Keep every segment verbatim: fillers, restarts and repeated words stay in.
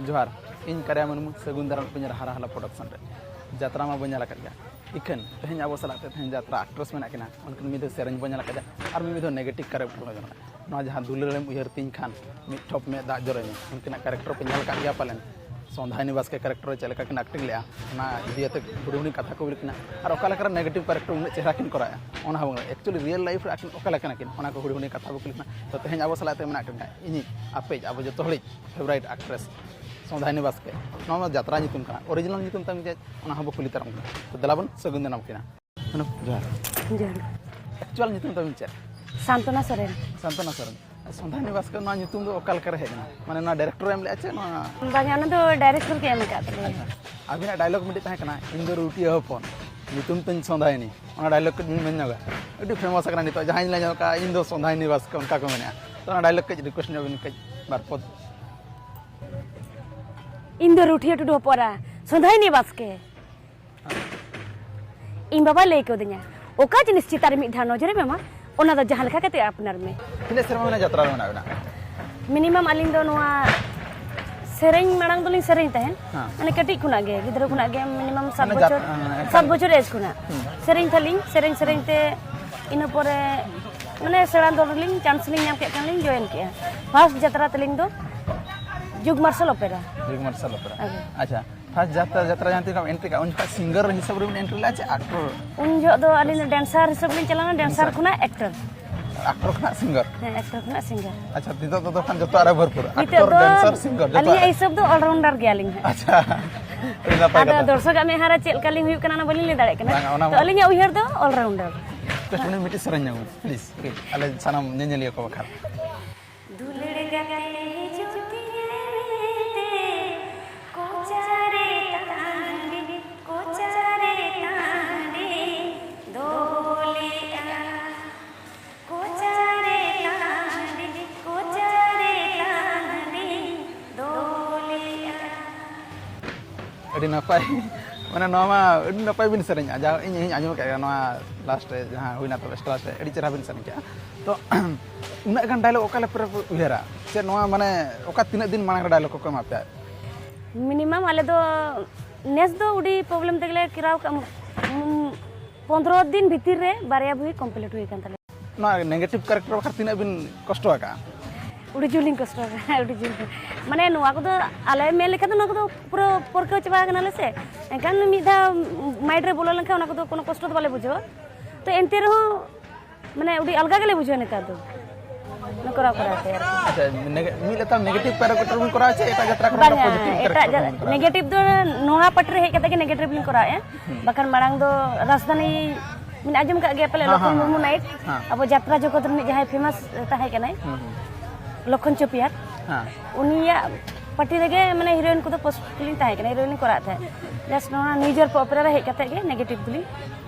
ᱡᱚᱦᱟᱨ, ᱤᱧ ᱠᱟᱨᱭᱟ ᱢᱩᱨᱢᱩ, ᱥᱟᱹᱜᱩᱱ ᱫᱟᱨᱟᱢ ᱯᱤᱧ ᱨᱟᱦᱟ ᱨᱟᱦᱟ ᱞᱟ ᱯᱨᱚᱰᱟᱠᱥᱚᱱ ᱨᱮ᱾ ᱡᱟᱛᱨᱟ ᱢᱟ ᱵᱟᱹᱧ ᱧᱮᱞ ᱟᱠᱟᱫ ᱜᱮᱭᱟ, ᱤᱠᱷᱟᱹᱱ ᱛᱮᱦᱮᱧ ᱟᱵᱚ ᱥᱟᱞᱟᱜ ᱛᱮ ᱛᱮᱦᱮᱧ ᱡᱟᱛᱨᱟ ᱟᱠᱴᱨᱮᱥ ᱢᱮᱱᱟᱜ ᱠᱤᱱᱟ, ᱩᱱᱠᱤᱱ ᱢᱤᱫ ᱫᱷᱟᱣ ᱥᱮᱨᱮᱧ ᱵᱚᱱ ᱧᱮᱞ ᱟᱠᱟᱫᱟ ᱟᱨ ᱢᱤᱫ ᱫᱷᱟᱣ ᱱᱮᱜᱮᱴᱤᱵᱷ ᱠᱟᱨᱮᱠᱴᱟᱨ ᱵᱚᱱ ᱧᱮᱞ ᱟᱠᱟᱫᱟ᱾ ᱱᱚᱣᱟ ᱡᱟᱦᱟᱸ ᱫᱩᱞᱟᱹᱲᱮᱢ ᱩᱭᱦᱟᱹᱨ ᱛᱤᱧ ᱠᱷᱟᱱ ᱢᱤᱫ ᱴᱷᱚᱯ ᱢᱮᱫ ᱫᱟᱜ ᱡᱚᱨᱚᱭ ᱢᱮ, ᱩᱱᱠᱤᱱᱟᱜ ᱠᱟᱨᱮᱠᱴᱟᱨ ᱯᱮ ᱧᱮᱞ ᱟᱠᱟᱫ ᱜᱮᱭᱟ ᱯᱟᱞᱮᱱ᱾ ᱥᱚᱸᱫᱷᱟᱭᱱᱤ ᱵᱟᱥᱠᱮ ᱠᱟᱨᱮᱠᱴᱟᱨ ᱨᱮ ᱪᱮᱫ ᱞᱮᱠᱟ ᱠᱤᱱ ᱟᱠᱴᱤᱝ ᱞᱮᱜᱼᱟ, ᱚᱱᱟ ᱤᱫᱤ ᱠᱟᱛᱮ ᱦᱩᱰᱤᱧ ᱦᱩᱰᱤᱧ ᱠᱟᱛᱷᱟ ᱠᱚ ᱦᱩᱭ ᱠᱟᱱᱟ᱾ ᱟᱨ ᱚᱠᱟ ᱞᱮᱠᱟᱨᱮ ᱱᱮᱜᱮᱴᱤᱵᱷ ᱠᱟᱨᱮᱠᱴᱟᱨ ᱩᱱᱟᱹᱜ ᱪᱮᱦᱨᱟ ᱠᱤᱱ ᱠᱚᱨᱟᱣᱮᱜᱼᱟ, ᱚᱱᱟ ᱦᱚᱸ ᱵᱟᱝ, ᱮᱠᱪᱩᱭᱮᱞᱤ ᱨᱤᱭᱮᱞ ᱞᱟᱭᱤᱯᱷ ᱨᱮ ᱟᱹᱠᱤᱱ ᱚᱠᱟ ᱞᱮᱠᱟᱱᱟ ᱠᱤᱱ, ᱚᱱᱟ ᱠᱚ ᱦᱩᱰᱤᱧ ᱦᱩᱰᱤᱧ ᱠᱟᱛᱷᱟ ᱵᱚ ᱠᱩᱞᱤ ᱠᱟᱱᱟ᱾ ᱛᱚ ᱛᱮᱦᱮᱧ ᱟᱵᱚ ᱥᱟᱞᱟᱜ ᱛᱮ ᱢᱮᱱᱟᱜ ᱠᱤᱱᱟ ᱤᱧᱤᱡ ᱟᱯᱮᱭᱤᱡ ᱟᱵᱚ ᱡᱚᱛᱚ ᱦᱚᱲᱤᱡ ᱯᱷᱮᱵᱟᱨᱤᱴ ᱟᱠᱴᱨᱮᱥ ᱥᱚᱸᱫᱷᱟᱭᱱᱤ ᱵᱟᱥᱠᱮ᱾ ᱱᱚᱣᱟ ᱢᱟ ᱡᱟᱛᱨᱟ ᱧᱩᱛᱩᱢ ᱠᱟᱱᱟ, ᱚᱨᱤᱡᱤᱱᱟᱞ ᱧᱩᱛᱩᱢ ᱛᱟᱢ ᱪᱮᱫ, ᱚᱱᱟ ᱦᱚᱸᱵᱚ ᱠᱩᱞᱤ ᱛᱟᱨᱟᱢ ᱠᱟᱱᱟ᱾ ᱛᱚ ᱫᱮᱞᱟ ᱵᱚᱱ ᱥᱟᱹᱜᱩᱱ ᱫᱟᱨᱟᱢ ᱠᱤᱱᱟ᱾ ᱦᱮᱞᱳ, ᱡᱚᱦᱟᱨ᱾ ᱡᱚᱦᱟᱨ᱾ ᱮᱠᱪᱩᱭᱟᱞ ᱧᱩᱛᱩᱢ ᱛᱟᱵᱤᱱ ᱪᱮᱫ? ᱥᱟᱱᱛᱚᱱᱟ ᱥᱚᱨᱮᱱ᱾ ᱥᱟᱱᱛᱚᱱᱟ ᱥᱚᱨᱮᱱ᱾ ᱥᱚᱸᱫᱷᱟᱭᱱᱤ ᱵᱟᱥᱠᱮ ᱱᱚᱣᱟ ᱧᱩᱛᱩᱢ ᱫᱚ ᱚᱠᱟ ᱞᱮᱠᱟ ᱨᱮ ᱦᱮᱡ ᱮᱱᱟ? ᱢᱟᱱᱮ ᱱᱚᱣᱟ ᱰᱟᱭᱨᱮᱠᱴᱚᱨ ᱮ ᱮᱢ ᱞᱮᱫᱼᱟ ᱪᱮ ᱱᱚᱣᱟ? ᱵᱟᱝᱟ, ᱚᱱᱟ ᱫᱚ ᱰᱟᱭᱨᱮᱠᱴᱚᱨ ᱜᱮ ᱮᱢ ᱟᱠᱟᱫ ᱛᱟᱞᱮᱭᱟ᱾ ᱟᱪᱪᱷᱟ᱾ ᱟᱹᱵᱤᱱᱟᱜ ᱰᱟᱭᱞᱚᱜ ᱢᱤᱫᱴᱤᱡ ᱛᱟᱦᱮᱸ ᱠᱟᱱᱟ, "ᱤᱧ ᱫᱚ ᱨᱩᱴᱤᱭᱟᱹ ᱦᱚᱯᱚᱱ, ᱧᱩᱛᱩᱢ ᱛᱤᱧ ᱥᱚᱸᱫᱷᱟᱭᱱᱤ᱾" ᱚᱱᱟ ᱰᱟᱭᱞᱚᱜ ᱠᱟᱹᱡ ᱵᱤᱱ ᱢᱮᱱ ᱧᱚᱜᱟ᱾ ᱟᱹᱰᱤ ᱯᱷᱮᱢᱟᱥ ᱟᱠᱟᱱᱟ ᱱᱤᱛᱚᱜ, ᱡᱟᱦᱟᱸᱭ ᱧᱮᱞ ᱧᱟᱢ ᱠᱟᱜᱼᱟ, "ᱤᱧ ᱫᱚ ᱥᱚᱸᱫᱷᱟᱭᱱᱤ ᱵᱟᱥᱠᱮ", ᱚᱱᱠᱟ ᱠᱚ ᱢᱮᱱᱮᱜᱼᱟ᱾ ᱛᱚ ᱚᱱᱟ ᱰᱟᱭᱞᱚᱜ ᱠᱟᱹᱡ ᱨᱤᱠᱩᱭᱮᱥᱴ ᱧᱚᱜ ᱵᱤᱱ, ᱠᱟᱹᱡ ᱵᱟᱨ ᱯᱚᱫ᱾ ᱤᱧ ᱫᱚ ᱨᱩᱴᱷᱤᱭᱟᱹ ᱴᱩᱰᱩ ᱦᱚᱯᱚᱱ ᱮᱨᱟ, ᱥᱚᱸᱫᱷᱟᱭᱱᱤ ᱵᱟᱥᱠᱮ᱾ ᱤᱧ ᱵᱟᱵᱟᱭ ᱞᱟᱹᱭ ᱠᱟᱣᱫᱤᱧᱟ, ᱚᱠᱟ ᱡᱤᱱᱤᱥ ᱪᱮᱛᱟᱱ ᱨᱮ ᱢᱤᱫ ᱫᱷᱟᱣ ᱱᱚᱡᱚᱨᱮᱢ ᱮᱢᱟ, ᱚᱱᱟ ᱫᱚ ᱡᱟᱦᱟᱸ ᱞᱮᱠᱟ ᱠᱟᱛᱮ ᱟᱯᱱᱟᱨ ᱢᱮ᱾ ᱛᱤᱱᱟᱹᱜ ᱥᱮᱨᱢᱟ ᱦᱩᱭᱱᱟ ᱡᱟᱛᱨᱟ ᱨᱮ ᱢᱮᱱᱟᱜ ᱵᱮᱱᱟ? ᱢᱤᱱᱤᱢᱟᱢ ᱟᱹᱞᱤᱧ ᱫᱚ ᱱᱚᱣᱟ ᱥᱮᱨᱮᱧ ᱢᱟᱲᱟᱝ ᱫᱚᱞᱤᱧ ᱥᱮᱨᱮᱧ ᱛᱟᱦᱮᱸᱱ, ᱦᱮᱸ᱾ ᱢᱟᱱᱮ ᱠᱟᱹᱴᱤᱡ ᱠᱷᱚᱱᱟᱜ ᱜᱮ, ᱜᱤᱫᱽᱨᱟᱹ ᱠᱷᱚᱱᱟᱜ ᱜᱮ, ᱢᱤᱱᱤᱢᱟᱢ ᱥᱟᱛ ᱢᱟᱱᱮ ᱡᱟᱛ-, ᱵᱚᱪᱷᱚᱨ, ᱦᱮᱸ, ᱥᱟᱛ ᱵᱚᱪᱷᱚᱨ ᱮᱡᱽ ᱠᱷᱚᱱᱟᱜ ᱦᱩᱸ᱾ ᱥᱮᱨᱮᱧ ᱛᱟᱹᱞᱤᱧ, ᱥᱮᱨᱮᱧ ᱥᱮᱨᱮᱧ ᱛᱮ ᱤᱱᱟᱹ ᱯᱚᱨᱮ ᱢᱟᱱᱮ ᱥᱮᱬᱟ ᱫᱚᱞ ᱨᱮᱞᱤᱧ ᱪᱟᱱᱥ ᱞᱤᱧ ᱧᱟᱢ ᱠᱮᱫ ᱠᱷᱟᱱ ᱞᱤᱧ ᱡᱚᱭᱮᱱ ᱠᱮᱜᱼᱟ᱾ ᱯᱷᱟᱥᱴ ᱡᱟᱛᱨᱟ ᱛᱟᱹᱞᱤᱧ ᱫᱚ ᱡᱩᱜᱽ ᱢᱟᱨᱥᱟᱞ ᱚᱯᱮᱨᱟ᱾ ᱡᱩᱜᱽ ᱢᱟᱨᱥᱟᱞ ᱚᱯᱮᱨᱟ᱾ ᱟᱪᱪᱷᱟ᱾ ᱟᱪᱪᱷᱟ, ᱯᱷᱟᱥᱴ ᱡᱟᱛᱨᱟ, ᱡᱟᱛᱨᱟ ᱡᱟᱦᱟᱸ ᱛᱤᱱᱟᱹᱜ ᱮᱱᱴᱨᱤ ᱠᱟᱜᱼᱟ, ᱩᱱ ᱡᱚᱠᱷᱚᱱ ᱥᱤᱝᱜᱟᱨ ᱦᱤᱥᱟᱹᱵ ᱨᱮᱵᱤᱱ ᱮᱱᱴᱨᱤ ᱞᱮᱫᱼᱟ ᱪᱮ ᱟᱠᱴᱚᱨ? ᱩᱱ ᱡᱚᱦᱚᱜ ᱫᱚ ᱟᱹᱞᱤᱧ ᱫᱚ ᱰᱮᱱᱥᱟᱨ ᱦᱤᱥᱟᱹᱵ ᱞᱤᱧ ᱪᱟᱞᱟᱣᱱᱟ, ᱰᱮᱱᱥᱟᱨ ᱰᱮᱱᱥᱟᱨ᱾ ᱠᱷᱚᱱᱟᱜ ᱮᱠᱴᱚᱨ᱾ ᱟᱠᱴᱚᱨ ᱠᱷᱚᱱᱟᱜ ᱥᱤᱝᱜᱟᱨ᱾ ᱦᱮᱸ, ᱮᱠᱴᱚᱨ ᱠᱷᱚᱱᱟᱜ ᱥᱤᱝᱜᱟᱨ᱾ ᱟᱪᱪᱷᱟ, ᱱᱤᱛᱚᱜ ᱫᱚ ᱛᱚᱠᱷᱚᱱ ᱡᱚᱛᱚ ᱟᱨᱚ ᱵᱷᱚᱨᱯᱩᱨ᱾ ᱱᱤᱛᱚᱜ ᱟᱠᱴᱚᱨ, ᱫᱚ ᱰᱮᱱᱥᱟᱨ, ᱥᱤᱝᱜᱟᱨ ᱡᱚᱛᱚ ᱟᱹᱞᱤᱧᱟᱜ ᱟᱨᱚ᱾ ᱦᱤᱥᱟᱹᱵ ᱫᱚ ᱚᱞᱨᱟᱣᱩᱱᱰᱟᱨ ᱜᱮᱭᱟᱞᱤᱧ ᱦᱟᱸᱜ᱾ ᱟᱪᱪᱷᱟ, ᱟᱹᱰᱤ ᱱᱟᱯᱟᱭ ᱟᱫᱚ ᱠᱟᱛᱷᱟ᱾ ᱫᱚᱨᱥᱚᱠᱟᱜ ᱢᱮᱫᱦᱟ ᱨᱮ ᱪᱮᱫ ᱞᱮᱠᱟᱞᱤᱧ ᱦᱩᱭᱩᱜ ᱠᱟᱱᱟ, ᱚᱱᱟ ᱵᱟᱹᱞᱤᱧ ᱞᱟᱹᱭ ᱫᱟᱲᱮᱭᱟᱜ ᱠᱟᱱᱟ᱾ ᱵᱟᱝ, ᱚᱱᱟ ᱛᱚ ᱢᱟ ᱟᱹᱞᱤᱧᱟᱜ ᱩᱭᱦᱟᱹᱨ ᱫᱚ ᱚᱞᱨᱟᱣᱩᱱᱰᱟᱨ᱾ ᱠᱟᱹᱴᱤᱡ ᱢᱤᱫᱴᱤᱡ ᱥᱮᱨᱮᱧ ᱧᱚᱜ ᱢᱮ, ᱯᱞᱤᱡ, ᱯᱞᱤᱡ, ᱟᱞᱮ ᱥᱟᱱᱟᱢ ᱧᱮᱧᱮᱞᱤᱭᱟᱹ ᱠᱚ ᱵᱟᱠᱷᱨᱟ᱾ ᱫᱩᱞᱟᱹᱲ ᱜᱟᱛᱮ ᱦᱤᱡᱩᱜ ᱛᱮ ᱠᱚᱪᱟᱨᱮ ᱛᱟᱦᱟᱸᱰᱤ, ᱠᱚᱪᱟᱨᱮ ᱛᱟᱦᱟᱸᱰᱤ ᱫᱚᱦᱚ ᱞᱮᱜᱼᱟ᱾ ᱠᱚᱪᱟᱨᱮ ᱛᱟᱦᱟᱸᱰᱤ, ᱠᱚᱪᱟᱨᱮ ᱛᱟᱦᱟᱸᱰᱤ ᱫᱚᱦᱚ ᱞᱮᱜᱼᱟ᱾ ᱟᱹᱰᱤ ᱱᱟᱯᱟᱭ᱾ ᱢᱟᱱᱮ ᱱᱚᱣᱟ ᱢᱟ ᱟᱹᱰᱤ ᱱᱟᱯᱟᱭ ᱵᱤᱱ ᱥᱮᱨᱮᱧᱟ, ᱡᱟ ᱤᱧ ᱦᱚᱸᱧ ᱟᱸᱡᱚᱢ ᱠᱮᱫ ᱜᱮᱭᱟ ᱱᱚᱣᱟ ᱞᱟᱥᱴ ᱨᱮ ᱡᱟᱦᱟᱸ ᱦᱩᱭᱱᱟ, ᱛᱚᱵᱮ ᱞᱟᱥᱴ ᱨᱮ ᱟᱹᱰᱤ ᱪᱮᱦᱨᱟ ᱵᱤᱱ ᱥᱮᱨᱮᱧ ᱠᱮᱜᱼᱟ᱾ ᱛᱚ ᱩᱱᱟᱹᱜ ᱜᱟᱱ ᱰᱟᱭᱞᱚᱜ ᱚᱠᱟ ᱞᱮᱠᱟ ᱯᱮ ᱩᱭᱦᱟᱹᱨᱟ? ᱪᱮ ᱱᱚᱣᱟ ᱢᱟᱱᱮ ᱚᱠᱟ ᱛᱤᱱᱟᱹᱜ ᱫᱤᱱ ᱢᱟᱲᱟᱝ ᱨᱮ ᱰᱟᱭᱞᱚᱜ ᱠᱚᱠᱚ ᱮᱢᱟ ᱯᱮᱭᱟ? ᱢᱤᱱᱤᱢᱟᱢ ᱟᱞᱮ ᱫᱚ ᱱᱮᱥ ᱫᱚ ᱟᱹᱰᱤ ᱯᱨᱚᱵᱞᱮᱢ ᱛᱮᱜᱮᱞᱮ ᱠᱚᱨᱟᱣ ᱠᱟᱜᱼᱟ᱾ ᱩᱢ, ᱯᱚᱱᱫᱽᱨᱚ ᱫᱤᱱ ᱵᱷᱤᱛᱤᱨ ᱨᱮ ᱵᱟᱨᱭᱟ ᱵᱳᱭ ᱠᱚᱢᱯᱞᱤᱴ ᱦᱩᱭ ᱟᱠᱟᱱ ᱛᱟᱞᱮᱭᱟ᱾ ᱱᱚᱣᱟ ᱱᱮᱜᱮᱴᱤᱵᱷ ᱠᱮᱨᱮᱠᱴᱟᱨ ᱵᱟᱠᱷᱨᱟ ᱛᱤᱱᱟᱹᱜ ᱵᱤᱱ ᱠᱚᱥᱴᱚ ᱟᱠᱟᱜᱼᱟ? ᱟᱹᱰᱤ ᱡᱳᱨ ᱞᱤᱧ ᱠᱚᱥᱴᱚ ᱟᱠᱟᱱᱟ, ᱟᱹᱰᱤ ᱡᱳᱨ᱾ ᱢᱟᱱᱮ ᱱᱚᱣᱟ ᱠᱚᱫᱚ ᱟᱞᱮ ᱢᱮᱱ ᱞᱮᱠᱷᱟᱱ ᱫᱚ ᱱᱚᱣᱟ ᱠᱚᱫᱚ ᱯᱩᱨᱟᱹ ᱯᱟᱹᱨᱠᱟᱹᱣ ᱪᱟᱵᱟ ᱟᱠᱟᱱᱟᱞᱮ ᱥᱮ, ᱮᱱᱠᱷᱟᱱ ᱢᱤᱫ ᱫᱷᱟᱣ ᱢᱟᱭᱤᱱᱰ ᱨᱮ ᱵᱚᱞᱚ ᱞᱮᱱᱠᱷᱟᱱ ᱚᱱᱟ ᱠᱚᱫᱚ ᱠᱳᱱᱳ ᱠᱚᱥᱴᱚ ᱫᱚ ᱵᱟᱞᱮ ᱵᱩᱡᱷᱟᱹᱣᱟ᱾ ᱛᱚ ᱮᱱᱛᱮ ᱨᱮᱦᱚᱸ ᱢᱟᱱᱮ ᱟᱹᱰᱤ ᱟᱞᱜᱟ ᱜᱮᱞᱮ ᱵᱩᱡᱷᱟᱹᱣᱟ ᱱᱮᱛᱟᱨ ᱫᱚ, ᱚᱱᱟ ᱠᱚᱨᱟᱣ ᱠᱚᱨᱟᱣ ᱛᱮ ᱟᱨᱠᱤ᱾ ᱟᱪᱪᱷᱟ, ᱱᱮᱜᱮ-, ᱢᱤᱫ ᱞᱮᱛᱟᱲ ᱱᱮᱜᱮᱴᱤᱵᱷ ᱠᱮᱨᱮᱠᱴᱟᱨ ᱵᱤᱱ ᱠᱚᱨᱟᱣᱟ ᱪᱮ ᱮᱴᱟᱜ ᱡᱟᱛᱨᱟ ᱠᱚᱨᱮ ᱵᱟᱝᱟ, ᱯᱚᱡᱤᱴᱤᱵᱷ ᱮᱴᱟᱜ ᱠᱮᱨᱮᱠᱴᱟᱨ ᱡᱟ-, ᱵᱤᱱ ᱠᱚᱨᱟᱣᱟ? ᱱᱮᱜᱮᱴᱤᱵᱷ ᱫᱚ ᱱᱚᱣᱟ ᱯᱟᱨᱴ ᱨᱮ ᱦᱮᱡ ᱠᱟᱛᱮ ᱜᱮ ᱱᱮᱜᱮᱴᱤᱵᱷ ᱞᱤᱧ ᱠᱚᱨᱟᱣᱮᱫᱼᱟ᱾ ᱦᱩᱸ᱾ ᱵᱟᱠᱷᱟᱱ ᱢᱟᱲᱟᱝ ᱫᱚ ᱨᱟᱡᱽᱫᱷᱟᱱᱤ ᱵᱤᱱ ᱟᱸᱡᱚᱢ ᱠᱟᱜ ᱜᱮᱭᱟ ᱯᱟᱞᱮ, ᱦᱮᱸ, ᱞᱚᱠᱷᱚᱱ ᱦᱮᱸ, ᱢᱩᱨᱢᱩ ᱦᱮᱸ᱾ ᱱᱟᱭᱤᱴ, ᱦᱮᱸ᱾ ᱟᱵᱚ ᱡᱟᱛᱨᱟ ᱡᱚᱜᱚᱛ ᱨᱤᱱᱤᱡ ᱡᱟᱦᱟᱸᱭ ᱯᱷᱮᱢᱟᱥ ᱛᱟᱦᱮᱸ ᱠᱟᱱᱟᱭ, ᱦᱩᱸ, ᱦᱩᱸ᱾ ᱞᱚᱠᱷᱚᱱ ᱪᱚᱯᱤᱭᱟᱨ, ᱦᱮᱸ᱾ ᱩᱱᱤᱭᱟᱜ ᱯᱟᱨᱴᱤ ᱨᱮᱜᱮ ᱢᱟᱱᱮ ᱦᱤᱨᱳᱭᱤᱱ ᱠᱚᱫᱚ ᱯᱳᱥᱴ ᱞᱤᱧ ᱛᱟᱦᱮᱸ ᱠᱟᱱᱟ, ᱦᱤᱨᱳᱭᱤᱱ ᱞᱤᱧ ᱠᱚᱨᱟᱣᱮᱫ ᱛᱟᱦᱮᱸᱫ᱾ ᱡᱟᱥᱴ ᱱᱚᱣᱟ ᱱᱤᱭᱩ ᱡᱚᱨᱯᱟ ᱚᱯᱮᱨᱟ ᱨᱮ ᱦᱮᱡ ᱠᱟᱛᱮ ᱜᱮ ᱱᱮᱜᱮᱴᱤᱵᱷ ᱫᱚᱞᱤᱧ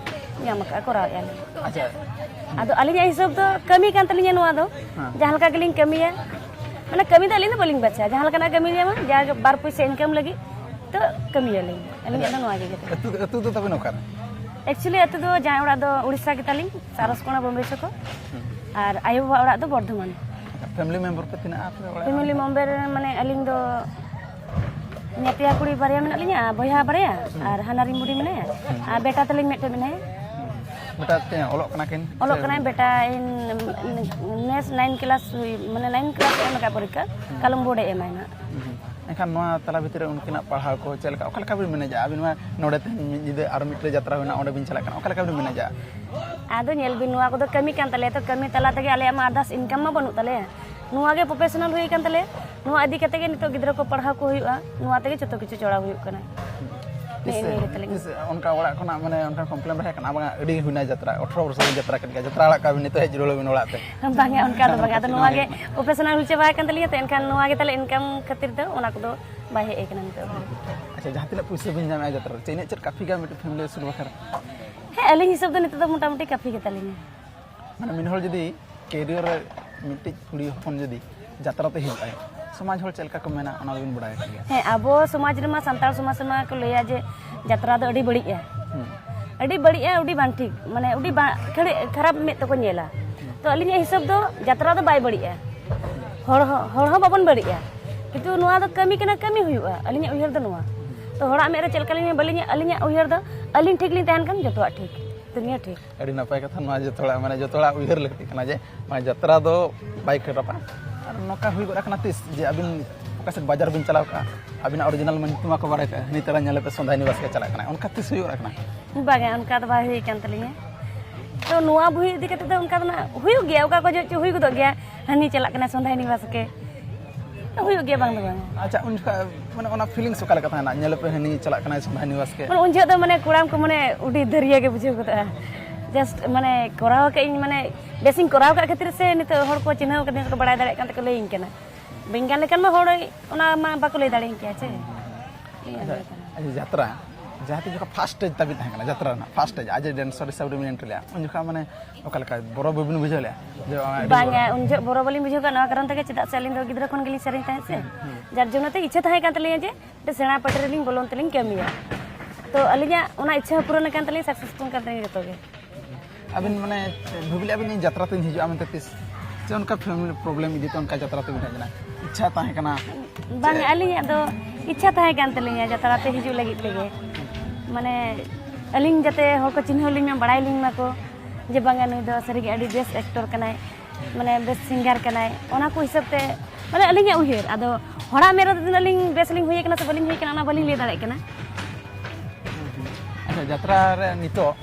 ᱧᱟᱢ ᱟᱠᱟᱫᱼᱟ, ᱠᱚᱨᱟᱣᱮᱫᱼᱟ ᱞᱤᱧ᱾ ᱟᱪᱪᱷᱟ᱾ ᱟᱫᱚ ᱟᱹᱞᱤᱧᱟᱜ ᱦᱤᱥᱟᱹᱵ ᱫᱚ ᱠᱟᱹᱢᱤ ᱠᱟᱱ ᱛᱟᱹᱞᱤᱧᱟ ᱱᱚᱣᱟ ᱫᱚ, ᱦᱮᱸ᱾ ᱡᱟᱦᱟᱸ ᱞᱮᱠᱟ ᱜᱮᱞᱤᱧ ᱠᱟᱹᱢᱤᱭᱟ, ᱢᱟᱱᱮ ᱠᱟᱹᱢᱤ ᱫᱚ ᱟᱹᱞᱤᱧ ᱫᱚ ᱵᱟᱹᱞᱤᱧ ᱵᱟᱪᱷᱟᱣᱟ, ᱡᱟᱦᱟᱸ ᱞᱮᱠᱟᱱᱟᱜ ᱠᱟᱹᱢᱤ ᱧᱟᱢᱟ, ᱡᱟ ᱜᱮ ᱵᱟᱨ ᱯᱚᱭᱥᱟ ᱤᱱᱠᱟᱢ ᱞᱟᱹᱜᱤᱫ ᱛᱚ ᱠᱟᱹᱢᱤᱭᱟᱹᱞᱤᱧ, ᱟᱹᱞᱤᱧᱟᱜ ᱫᱚ ᱱᱚᱣᱟ ᱜᱮ ᱠᱟᱛᱷᱟ᱾ ᱟᱹᱛᱩ, ᱟᱹᱛᱩ ᱫᱚ ᱛᱟᱵᱮᱱ ᱚᱠᱟᱨᱮ? ᱮᱠᱪᱩᱭᱮᱞᱤ ᱟᱹᱛᱩ ᱫᱚ ᱡᱟᱶᱟᱭ ᱚᱲᱟᱜ ᱫᱚ ᱩᱲᱤᱥᱥᱟ ᱜᱮᱛᱟᱞᱤᱧ, ᱥᱟᱨᱚᱥᱠᱳᱱᱟ ᱵᱚᱢᱵᱮ ᱪᱷᱚᱠᱚ, ᱦᱩᱸ᱾ ᱟᱨ ᱟᱭᱳ ᱵᱟᱵᱟ ᱚᱲᱟᱜ ᱫᱚ ᱵᱚᱨᱫᱷᱚᱢᱟᱱ᱾ ᱯᱷᱮᱢᱤᱞᱤ ᱢᱮᱢᱵᱟᱨ ᱯᱮ ᱛᱤᱱᱟᱹᱜ ᱟᱯᱮ ᱚᱲᱟᱜ ᱨᱮ? ᱯᱷᱮᱢᱤᱞᱤ ᱢᱮᱢᱵᱟᱨ ᱢᱟᱱᱮ ᱟᱹᱞᱤᱧ ᱫᱚ ᱤᱧᱟᱹᱜ ᱯᱮᱭᱟ ᱠᱩᱲᱤ ᱵᱟᱨᱭᱟ ᱢᱮᱱᱟᱜ ᱞᱤᱧᱟ, ᱵᱚᱭᱦᱟ ᱵᱟᱨᱭᱟ, ᱦᱩᱸ᱾ ᱟᱨ ᱦᱟᱱᱦᱟᱨᱤᱧ ᱵᱩᱰᱤ ᱢᱮᱱᱟᱭᱟ, ᱦᱩᱸ᱾ ᱟᱨ ᱵᱮᱴᱟ ᱛᱟᱹᱞᱤᱧ ᱢᱤᱫᱴᱮᱱ ᱢᱮᱱᱟᱭᱟ᱾ ᱵᱮᱴᱟ ᱛᱤᱱᱟᱹᱜ ᱚᱞᱚᱜ ᱠᱟᱱᱟ ᱠᱤᱱ? ᱚᱞᱚᱜ ᱥᱮ? ᱠᱟᱱᱟᱭ ᱵᱮᱴᱟ, ᱤᱧ ᱱᱮᱥ ᱱᱟᱭᱤᱱ ᱠᱞᱟᱥ ᱦᱩᱭ, ᱢᱟᱱᱮ ᱱᱟᱭᱤᱱ ᱠᱞᱟᱥ ᱮᱢ ᱟᱠᱟᱫ ᱯᱚᱨᱤᱠᱠᱷᱟ, ᱦᱩᱸ᱾ ᱠᱟᱞᱚᱢ ᱵᱳᱨᱰ ᱮ ᱮᱢᱟᱭ ᱱᱟᱜ᱾ ᱦᱩᱸ᱾ ᱮᱱᱠᱷᱟᱱ ᱱᱚᱣᱟ ᱛᱟᱞᱟ ᱵᱷᱤᱛᱤᱨ ᱨᱮ ᱩᱱᱠᱤᱱᱟᱜ ᱯᱟᱲᱦᱟᱣ ᱠᱚ ᱪᱮᱫ ᱞᱮᱠᱟ, ᱚᱠᱟ ᱞᱮᱠᱟ ᱵᱤᱱ ᱢᱮᱱᱮᱡᱟ? ᱟᱹᱵᱤᱱ ᱢᱟ ᱱᱚᱰᱮ ᱛᱮᱦᱮᱧ ᱢᱤᱫ ᱧᱤᱫᱟᱹ ᱟᱨ ᱢᱤᱫᱴᱮᱱ ᱡᱟᱛᱨᱟ ᱦᱩᱭᱱᱟ, ᱚᱸᱰᱮ ᱵᱤᱱ ᱪᱟᱞᱟᱜ ᱠᱟᱱᱟ, ᱚᱠᱟ ᱞᱮᱠᱟ ᱵᱤᱱ ᱢᱮᱱᱮᱡᱟ? ᱟᱫᱚ ᱧᱮᱞ ᱵᱤᱱ, ᱱᱚᱣᱟ ᱠᱚᱫᱚ ᱠᱟᱹᱢᱤ ᱠᱟᱱ ᱛᱟᱞᱮᱭᱟ, ᱛᱚ ᱠᱟᱹᱢᱤ ᱛᱟᱞᱟ ᱛᱮᱜᱮ ᱟᱞᱮᱭᱟᱜ ᱢᱟ ᱟᱫᱟᱨᱥ ᱤᱱᱠᱟᱢ ᱢᱟ ᱵᱟᱹᱱᱩᱜ ᱛᱟᱞᱮᱭᱟ᱾ ᱱᱚᱣᱟ ᱜᱮ ᱯᱨᱚᱯᱷᱮᱥᱚᱱᱟᱞ ᱦᱩᱭ ᱟᱠᱟᱱ ᱛᱟᱞᱮᱭᱟ, ᱱᱚᱣᱟ ᱤᱫᱤ ᱠᱟᱛᱮ ᱜᱮ ᱱᱤᱛᱚᱜ ᱜᱤᱫᱽᱨᱟᱹ ᱠᱚ ᱯᱟᱲᱦᱟᱣ ᱠᱚ ᱦᱩᱭᱩᱜᱼᱟ, ᱱᱚᱣᱟ ᱛᱮᱜᱮ ᱡᱚᱛᱚ ᱠᱤᱪᱷᱩ ᱪᱚᱲᱟᱣ ᱦᱩᱭᱩᱜ ᱠᱟᱱᱟ᱾ ᱱᱮᱜᱼᱮ ᱛᱤᱥ, ᱱᱤᱭᱟᱹ ᱜᱮ ᱛᱟᱞᱮ᱾ ᱛᱤᱥ ᱚᱱᱠᱟ ᱚᱲᱟᱜ ᱠᱷᱚᱱᱟᱜ ᱢᱟᱱᱮ ᱚᱱᱠᱟ ᱠᱚᱢᱯᱞᱮᱱ ᱵᱟᱲᱟᱭ ᱠᱟᱱᱟ, ᱵᱟᱝᱟ, ᱟᱹᱰᱤ ᱦᱩᱭᱱᱟ ᱡᱟᱛᱨᱟ, ᱟᱴᱷᱨᱚ ᱵᱚᱪᱷᱚᱨ ᱡᱟᱛᱨᱟ ᱠᱮᱫ ᱜᱮᱭᱟ, ᱡᱟᱛᱨᱟ ᱟᱲᱟᱜ ᱠᱟᱜ ᱵᱤᱱ, ᱱᱤᱛᱚᱜ ᱦᱮᱡ ᱨᱩᱣᱟᱹᱲ ᱵᱤᱱ ᱚᱲᱟᱜ ᱛᱮ? ᱵᱟᱝᱟ, ᱚᱱᱠᱟ ᱫᱚ ᱵᱟᱝᱟ᱾ ᱟᱫᱚ ᱱᱚᱣᱟ ᱜᱮ ᱯᱨᱚᱯᱷᱮᱥᱚᱱᱟᱞ ᱦᱩᱭ ᱪᱟᱵᱟ ᱟᱠᱟᱱ ᱛᱟᱹᱞᱤᱧᱟ, ᱛᱚ ᱮᱱᱠᱷᱟᱱ ᱱᱚᱣᱟ ᱜᱮ ᱛᱟᱞᱮ ᱤᱱᱠᱟᱢ ᱠᱷᱟᱹᱛᱤᱨ ᱫᱚ ᱚᱱᱟ ᱠᱚᱫᱚ ᱵᱟᱭ ᱦᱮᱡ ᱟᱠᱟᱱᱟ ᱱᱤᱛᱚᱜ ᱫᱚ᱾ ᱟᱪᱪᱷᱟ, ᱡᱟᱦᱟᱸ ᱛᱤᱱᱟᱹᱜ ᱯᱩᱭᱥᱟᱹ ᱵᱤᱱ ᱧᱟᱢᱮᱫᱼᱟ ᱡᱟᱛᱨᱟ ᱨᱮ, ᱪᱮᱫ ᱤᱱᱟᱹᱜ ᱪᱮᱫ ᱠᱟᱹᱯᱷᱤ ᱜᱮᱭᱟ ᱢᱤᱫᱴᱮᱱ ᱯᱷᱮᱢᱤᱞᱤ ᱟᱹᱥᱩᱞ ᱵᱟᱠᱷᱨᱟ? ᱦᱮᱸ, ᱟᱹᱞᱤᱧ ᱦᱤᱥᱟᱹᱵ ᱫᱚ ᱱᱤᱛᱚᱜ ᱫᱚ ᱢᱚᱴᱟᱢᱩᱴᱤ ᱠᱟᱹᱯᱷᱤ ᱜᱮ ᱛᱟᱹᱞᱤᱧᱟ᱾ ᱢᱟᱱᱮ ᱢᱤᱫ ᱦᱚᱲ ᱡᱩᱫᱤ ᱠᱮᱨᱤᱭᱟᱨ ᱨᱮ ᱢᱤᱫᱴᱤᱡ ᱠᱩᱲᱤ ᱦᱚᱯᱚᱱ ᱡᱩᱫᱤ ᱡᱟᱛᱨᱟ ᱛᱮ ᱦᱤᱡᱩᱜ ᱟᱭ, ᱥᱚᱢᱟᱡᱽ ᱦᱚᱲ ᱪᱮᱫ ᱞᱮᱠᱟ ᱠᱚ ᱢᱮᱱᱟ, ᱚᱱᱟ ᱫᱚᱵᱤᱱ ᱵᱟᱲᱟᱭ ᱠᱟᱱ ᱜᱮᱭᱟ? ᱦᱮᱸ, ᱟᱵᱚ ᱥᱚᱢᱟᱡᱽ ᱨᱮᱢᱟ, ᱥᱟᱱᱛᱟᱲ ᱥᱚᱢᱟᱡᱽ ᱨᱮᱢᱟ ᱠᱚ ᱞᱟᱹᱭᱟ ᱡᱮ ᱡᱟᱛᱨᱟ ᱫᱚ ᱟᱹᱰᱤ ᱵᱟᱹᱲᱤᱡᱼᱟ, ᱦᱩᱸ᱾ ᱟᱹᱰᱤ ᱵᱟᱹᱲᱤᱡᱼᱟ, ᱟᱹᱰᱤ ᱵᱟᱝ ᱴᱷᱤᱠ, ᱢᱟᱱᱮ ᱟᱹᱰᱤ ᱵᱟ-, ᱠᱷᱟᱹᱲᱤ ᱠᱷᱟᱨᱟᱯ ᱢᱮᱫ ᱛᱮᱠᱚ ᱧᱮᱞᱟ᱾ ᱛᱚ ᱟᱹᱞᱤᱧᱟᱜ ᱦᱤᱥᱟᱹᱵ ᱫᱚ ᱡᱟᱛᱨᱟ ᱫᱚ ᱵᱟᱭ ᱵᱟᱹᱲᱤᱡᱼᱟ, ᱦᱚᱲ ᱦᱚᱸ, ᱦᱚᱲ ᱦᱚᱸ ᱵᱟᱵᱚᱱ ᱵᱟᱹᱲᱤᱡᱼᱟ, ᱠᱤᱱᱛᱩ ᱱᱚᱣᱟ ᱫᱚ ᱠᱟᱹᱢᱤ ᱠᱟᱱᱟ, ᱠᱟᱹᱢᱤ ᱦᱩᱭᱩᱜᱼᱟ᱾ ᱟᱹᱞᱤᱧᱟᱜ ᱩᱭᱦᱟᱹᱨ ᱫᱚ ᱱᱚᱣᱟ᱾ ᱛᱚ ᱦᱚᱲᱟᱜ ᱢᱮᱫ ᱨᱮ ᱪᱮᱫ ᱞᱮᱠᱟ ᱞᱤᱧ ᱧᱮᱞᱟ, ᱵᱟᱹᱞᱤᱧ, ᱟᱹᱞᱤᱧᱟᱜ ᱩᱭᱦᱟᱹᱨ ᱫᱚ ᱟᱹᱞᱤᱧ ᱴᱷᱤᱠ ᱞᱤᱧ ᱛᱟᱦᱮᱱ ᱠᱷᱟᱱ ᱡᱚᱛᱚᱣᱟᱜ ᱴᱷᱤᱠ, ᱫᱩᱱᱤᱭᱟᱹ ᱴᱷᱤᱠ᱾ ᱟᱹᱰᱤ ᱱᱟᱯᱟᱭ ᱠᱟᱛᱷᱟ, ᱱᱚᱣᱟ ᱡᱚᱛᱚ ᱦᱚᱲᱟᱜ, ᱢᱟᱱᱮ, ᱡᱚᱛᱚ ᱦᱚᱲᱟᱜ ᱩᱭᱦᱟᱹᱨ ᱞᱟᱹᱠᱛᱤ ᱠᱟᱱᱟ ᱡᱮ ᱱᱚᱣᱟ ᱡᱟᱛᱨᱟ ᱫᱚ ᱵᱟᱭ ᱠᱷᱟᱨᱟᱯᱟ᱾ ᱟᱨ ᱱᱚᱝᱠᱟ ᱦᱩᱭ ᱜᱚᱫ ᱟᱠᱟᱱᱟ ᱛᱤᱥ ᱡᱮ ᱟᱵᱤᱱ ᱚᱠᱟ ᱥᱮᱫ ᱵᱟᱡᱟᱨ ᱵᱤᱱ ᱪᱟᱞᱟᱣ ᱠᱚᱜᱼᱟ, ᱟᱵᱤᱱᱟᱜ original ᱢᱟᱹᱱ ᱧᱩᱛᱩᱢ ᱢᱟᱠᱚ ᱵᱟᱲᱟᱭ ᱠᱟᱜᱼᱟ, ᱦᱟᱹᱱᱤ ᱛᱟᱨᱟ ᱧᱮᱞᱮᱯᱮ ᱥᱚᱸᱫᱷᱟᱭ ᱱᱤᱵᱟᱥ ᱜᱮ ᱪᱟᱞᱟᱜ ᱠᱟᱱᱟᱭ, ᱚᱱᱠᱟ ᱛᱤᱥ ᱦᱩᱭ ᱜᱚᱫ ᱟᱠᱟᱱᱟ? ᱵᱟᱝᱟ, ᱚᱱᱠᱟ ᱫᱚ ᱵᱟᱭ ᱦᱩᱭ ᱟᱠᱟᱱ ᱛᱟᱹᱞᱤᱧᱟ᱾ ᱛᱚ ᱱᱚᱣᱟ ᱵᱩᱦᱤ ᱤᱫᱤ ᱠᱟᱛᱮ ᱫᱚ ᱚᱱᱠᱟ ᱫᱚ ᱱᱟᱜ ᱦᱩᱭᱩᱜ ᱜᱮᱭᱟ, ᱚᱠᱟ ᱠᱚ ᱡᱚᱦᱚᱜ ᱪᱚ ᱦᱩᱭ ᱜᱚᱫᱚᱜ ᱜᱮᱭᱟ, ᱦᱟᱹᱱᱤ ᱪᱟᱞᱟᱜ ᱠᱟᱱᱟᱭ ᱥᱚᱸᱫᱷᱟᱭ ᱱᱤᱵᱟᱥ ᱜᱮ, ᱦᱩᱭᱩᱜ ᱜᱮᱭᱟ, ᱵᱟᱝ ᱫᱚ ᱵᱟᱝ᱾ ᱟᱪᱪᱷᱟ, ᱩᱱ ᱡᱚᱠᱷᱟᱡ ᱢᱟᱱᱮ ᱚᱱᱟ feelings ᱚᱠᱟ ᱞᱮᱠᱟ ᱛᱟᱦᱮᱱᱟ, ᱧᱮᱞᱮᱯᱮ ᱦᱟᱹᱱᱤ ᱪᱟᱞᱟᱜ ᱠᱟᱱᱟᱭ ᱥᱚᱸᱫᱷᱟᱭ ᱱᱤᱵᱟᱥ ᱜᱮ? ᱢᱟᱱᱮ ᱩᱱ ᱡᱚᱦᱚᱜ ᱫᱚ ᱢᱟᱱᱮ ᱠᱚᱲᱟᱢ ᱠᱚ ᱢᱟᱱᱮ ᱟᱹᱰᱤ ᱫᱟᱹᱨᱭᱟᱹ ᱜᱮ ᱵᱩᱡᱷᱟᱹᱣ ᱜᱚᱫᱚᱜᱼᱟ᱾ Just ᱢᱟᱱᱮ ᱠᱚᱨᱟᱣ ᱠᱟᱜ ᱤᱧ, ᱢᱟᱱᱮ ᱵᱮᱥᱤᱧ ᱠᱚᱨᱟᱣ ᱠᱟᱜ ᱠᱷᱟᱹᱛᱤᱨ ᱥᱮ ᱱᱤᱛᱚᱜ ᱦᱚᱲ ᱠᱚ ᱪᱤᱱᱦᱟᱹᱣ ᱠᱟᱹᱫᱤᱧᱟ, ᱠᱚ ᱵᱟᱲᱟᱭ ᱫᱟᱲᱮᱭᱟᱜ ᱠᱟᱱ ᱛᱮᱠᱚ ᱞᱟᱹᱭᱟᱹᱧ ᱠᱟᱱᱟ᱾ ᱵᱟᱹᱧ ᱜᱟᱱ ᱞᱮᱠᱷᱟᱱ ᱢᱟ ᱦᱚᱲ ᱚᱱᱟ ᱢᱟ ᱵᱟᱠᱚ ᱞᱟᱹᱭ ᱫᱟᱲᱮᱭᱟᱹᱧ ᱠᱮᱭᱟ ᱪᱮ᱾ ᱟᱪᱪᱷᱟ, ᱡᱟᱛᱨᱟ ᱡᱟᱦᱟᱸ ᱛᱤᱥ ᱡᱚᱠᱷᱚᱱ first stage ᱛᱟᱵᱤᱱ ᱛᱟᱦᱮᱸ ᱠᱟᱱᱟ, ᱡᱟᱛᱨᱟ ᱨᱮᱱᱟᱜ first stage, ᱟᱡ dancer ᱦᱤᱥᱟᱹᱵ ᱨᱮᱵᱤᱱ entry ᱞᱮᱫᱼᱟ, ᱩᱱ ᱡᱚᱠᱷᱚᱱ ᱢᱟᱱᱮ ᱚᱠᱟ ᱞᱮᱠᱟ ᱵᱚᱨᱚ ᱵᱟᱹᱵᱤᱱ ᱵᱩᱡᱷᱟᱹᱣ ᱞᱮᱫᱼᱟ? ᱡᱮ ᱟᱹᱰᱤ ᱵᱟᱝᱟ, ᱵᱚᱨᱚ- ᱩᱱ ᱡᱚᱦᱚᱜ ᱵᱚᱨᱚ ᱵᱟᱹᱞᱤᱧ ᱵᱩᱡᱷᱟᱹᱣ ᱠᱟᱜᱼᱟ᱾ ᱱᱚᱣᱟ ᱠᱟᱨᱚᱱ ᱛᱮᱜᱮ, ᱪᱮᱫᱟᱜ ᱥᱮ ᱟᱹᱞᱤᱧ ᱫᱚ ᱜᱤᱫᱽᱨᱟᱹ ᱠᱷᱚᱱ ᱜᱮᱞᱤᱧ ᱥᱮᱨᱮᱧ ᱛᱟᱦᱮᱸᱫ ᱥᱮ, ᱡᱟᱨ ᱡᱚᱱᱱᱚ ᱛᱮ ᱤᱪᱪᱷᱟᱹ ᱛᱟᱦᱮᱸ ᱠᱟᱱ ᱛᱟᱹᱞᱤᱧᱟ ᱡᱮ ᱢᱤᱫᱴᱮᱱ ᱥᱮᱬᱟ ᱯᱟᱹᱴᱤ ᱨᱮᱞᱤᱧ ᱵᱚᱞᱚᱱ ᱛᱮᱞᱤᱧ ᱠᱟᱹᱢᱤᱭᱟ᱾ ᱛᱚ ᱟᱹᱞᱤᱧᱟᱜ ᱚᱱᱟ ᱤᱪᱪᱷᱟᱹ ᱦᱚᱸ ᱯᱩᱨᱚᱱ ᱟᱠᱟᱱ ᱛᱟᱹᱞᱤᱧᱟ, successful ᱠᱟᱱ ᱛᱟᱹᱞᱤᱧᱟ ᱡᱚᱛᱚ ᱜᱮ᱾ ᱟᱵᱤᱱ ᱢᱟᱱᱮ ᱵᱷᱟᱹᱵᱤ ᱞᱮᱫᱼᱟ ᱵᱤᱱ ᱤᱧ ᱡᱟᱛᱨᱟ ᱛᱮᱧ ᱦᱤᱡᱩᱜᱼᱟ ᱢᱮᱱᱛᱮ ᱛᱤᱥ? ᱥᱮ ᱚᱱᱠᱟ family problem ᱤᱫᱤ ᱛᱮ ᱚᱱᱠᱟ ᱡᱟᱛᱨᱟ ᱛᱮᱵᱤᱱ ᱦᱮᱡ ᱞᱮᱱᱟ? ᱤᱪᱪᱷᱟ ᱛᱟᱦᱮᱸ ᱠᱟᱱᱟ? ᱵᱟᱝ, ᱟᱹᱞᱤᱧᱟᱜ ᱫᱚ ᱤᱪᱪᱷᱟ ᱛᱟᱦᱮᱸ ᱠᱟᱱ ᱛᱟᱹᱞᱤᱧᱟ ᱡᱟᱛᱨᱟ ᱛᱮ ᱦᱤᱡᱩᱜ ᱞᱟᱹᱜᱤᱫ ᱛᱮᱜᱮ᱾ ᱢᱟᱱᱮ ᱟᱹᱞᱤᱧ ᱡᱟᱛᱮ ᱦᱚᱲ ᱠᱚ ᱪᱤᱱᱦᱟᱹᱣ ᱞᱤᱧ ᱢᱟ, ᱵᱟᱲᱟᱭ ᱞᱤᱧ ᱢᱟᱠᱚ ᱡᱮ ᱵᱟᱝᱟ ᱱᱩᱭ ᱫᱚ ᱥᱟᱹᱨᱤᱜᱮ ᱟᱹᱰᱤ ᱵᱮᱥ actor ᱠᱟᱱᱟᱭ, ᱢᱟᱱᱮ ᱵᱮᱥ singer ᱠᱟᱱᱟᱭ, ᱚᱱᱟ ᱠᱚ ᱦᱤᱥᱟᱹᱵ ᱛᱮ ᱢᱟᱱᱮ ᱟᱹᱞᱤᱧᱟᱜ ᱩᱭᱦᱟᱹᱨ᱾ ᱟᱫᱚ ᱦᱚᱲᱟᱜ ᱢᱮᱫ ᱨᱮᱫᱚ ᱛᱤᱱᱟᱹᱜ ᱞᱤᱧ ᱵᱮᱥ ᱞᱤᱧ ᱦᱩᱭ ᱟᱠᱟᱱᱟ ᱥᱮ ᱵᱟᱹᱞᱤᱧ ᱦᱩᱭ ᱟᱠᱟᱱᱟ, ᱚᱱᱟ ᱵᱟᱹᱞᱤᱧ ᱞᱟᱹᱭ ᱫᱟᱲᱮᱭᱟᱜ ᱠᱟᱱᱟ᱾ ᱟᱪᱪᱷᱟ, ᱡᱟᱛᱨᱟ ᱨᱮ ᱱᱤᱛᱚᱜ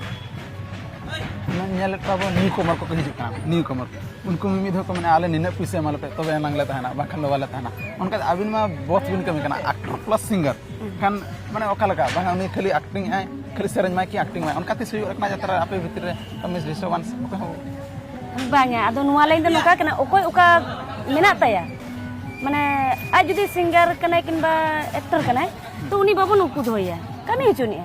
ᱧᱮᱞᱮᱫ ᱠᱚᱣᱟ ᱵᱚᱱ new comer ᱠᱚᱠᱚ ᱦᱤᱡᱩᱜ ᱠᱟᱱᱟ, new comer᱾ ᱩᱱᱠᱩ ᱢᱤᱢᱤᱫ ᱫᱷᱟᱣ ᱠᱚ ᱢᱮᱱᱟ, "ᱟᱞᱮ ᱱᱤᱱᱟᱹᱜ ᱯᱩᱭᱥᱟᱹ ᱮᱢᱟ ᱞᱮᱯᱮ, ᱛᱚᱵᱮ ᱮᱱᱟᱝ ᱞᱮ ᱛᱟᱦᱮᱱᱟ, ᱵᱟᱝᱠᱷᱟᱱ ᱫᱚ ᱵᱟᱞᱮ ᱛᱟᱦᱮᱱᱟ᱾" ᱚᱱᱠᱟ ᱟᱹᱵᱤᱱ ᱢᱟ both ᱵᱤᱱ ᱠᱟᱹᱢᱤ ᱠᱟᱱᱟ, actor plus singer᱾ ᱠᱷᱟᱱ ᱢᱟᱱᱮ ᱚᱠᱟ ᱞᱮᱠᱟ? ᱵᱟᱝᱟ, ᱩᱱᱤ ᱠᱷᱟᱹᱞᱤ acting ᱟᱭ, ᱠᱷᱟᱹᱞᱤ ᱥᱮᱨᱮᱧ ᱢᱟᱭ ᱠᱤ acting ᱢᱟᱭ, ᱚᱱᱠᱟ ᱛᱤᱥ ᱦᱩᱭᱩᱜ ᱠᱟᱱᱟ ᱡᱟᱛᱨᱟ ᱟᱯᱮ ᱵᱷᱤᱛᱤᱨ ᱨᱮ ᱢᱤᱥ ᱰᱤᱥᱴᱟᱨᱵᱮᱱᱥ ᱚᱠᱚᱭ ᱦᱚᱸ? ᱵᱟᱝᱟ, ᱟᱫᱚ ᱱᱚᱣᱟ line ᱫᱚ ᱱᱚᱝᱠᱟ ᱠᱟᱱᱟ, ᱚᱠᱚᱭ ᱚᱠᱟ ᱢᱮᱱᱟᱜ ᱛᱟᱭᱟ, ᱢᱟᱱᱮ ᱟᱡ ᱡᱩᱫᱤ singer ᱠᱟᱱᱟᱭ ᱠᱤᱝᱵᱟ actor ᱠᱟᱱᱟᱭ, ᱛᱚ ᱩᱱᱤ ᱵᱟᱵᱚᱱ ᱩᱠᱩ ᱫᱚᱦᱚᱭᱟ, ᱠᱟᱹᱢᱤ ᱦᱚᱪᱚ ᱱᱤᱡ᱾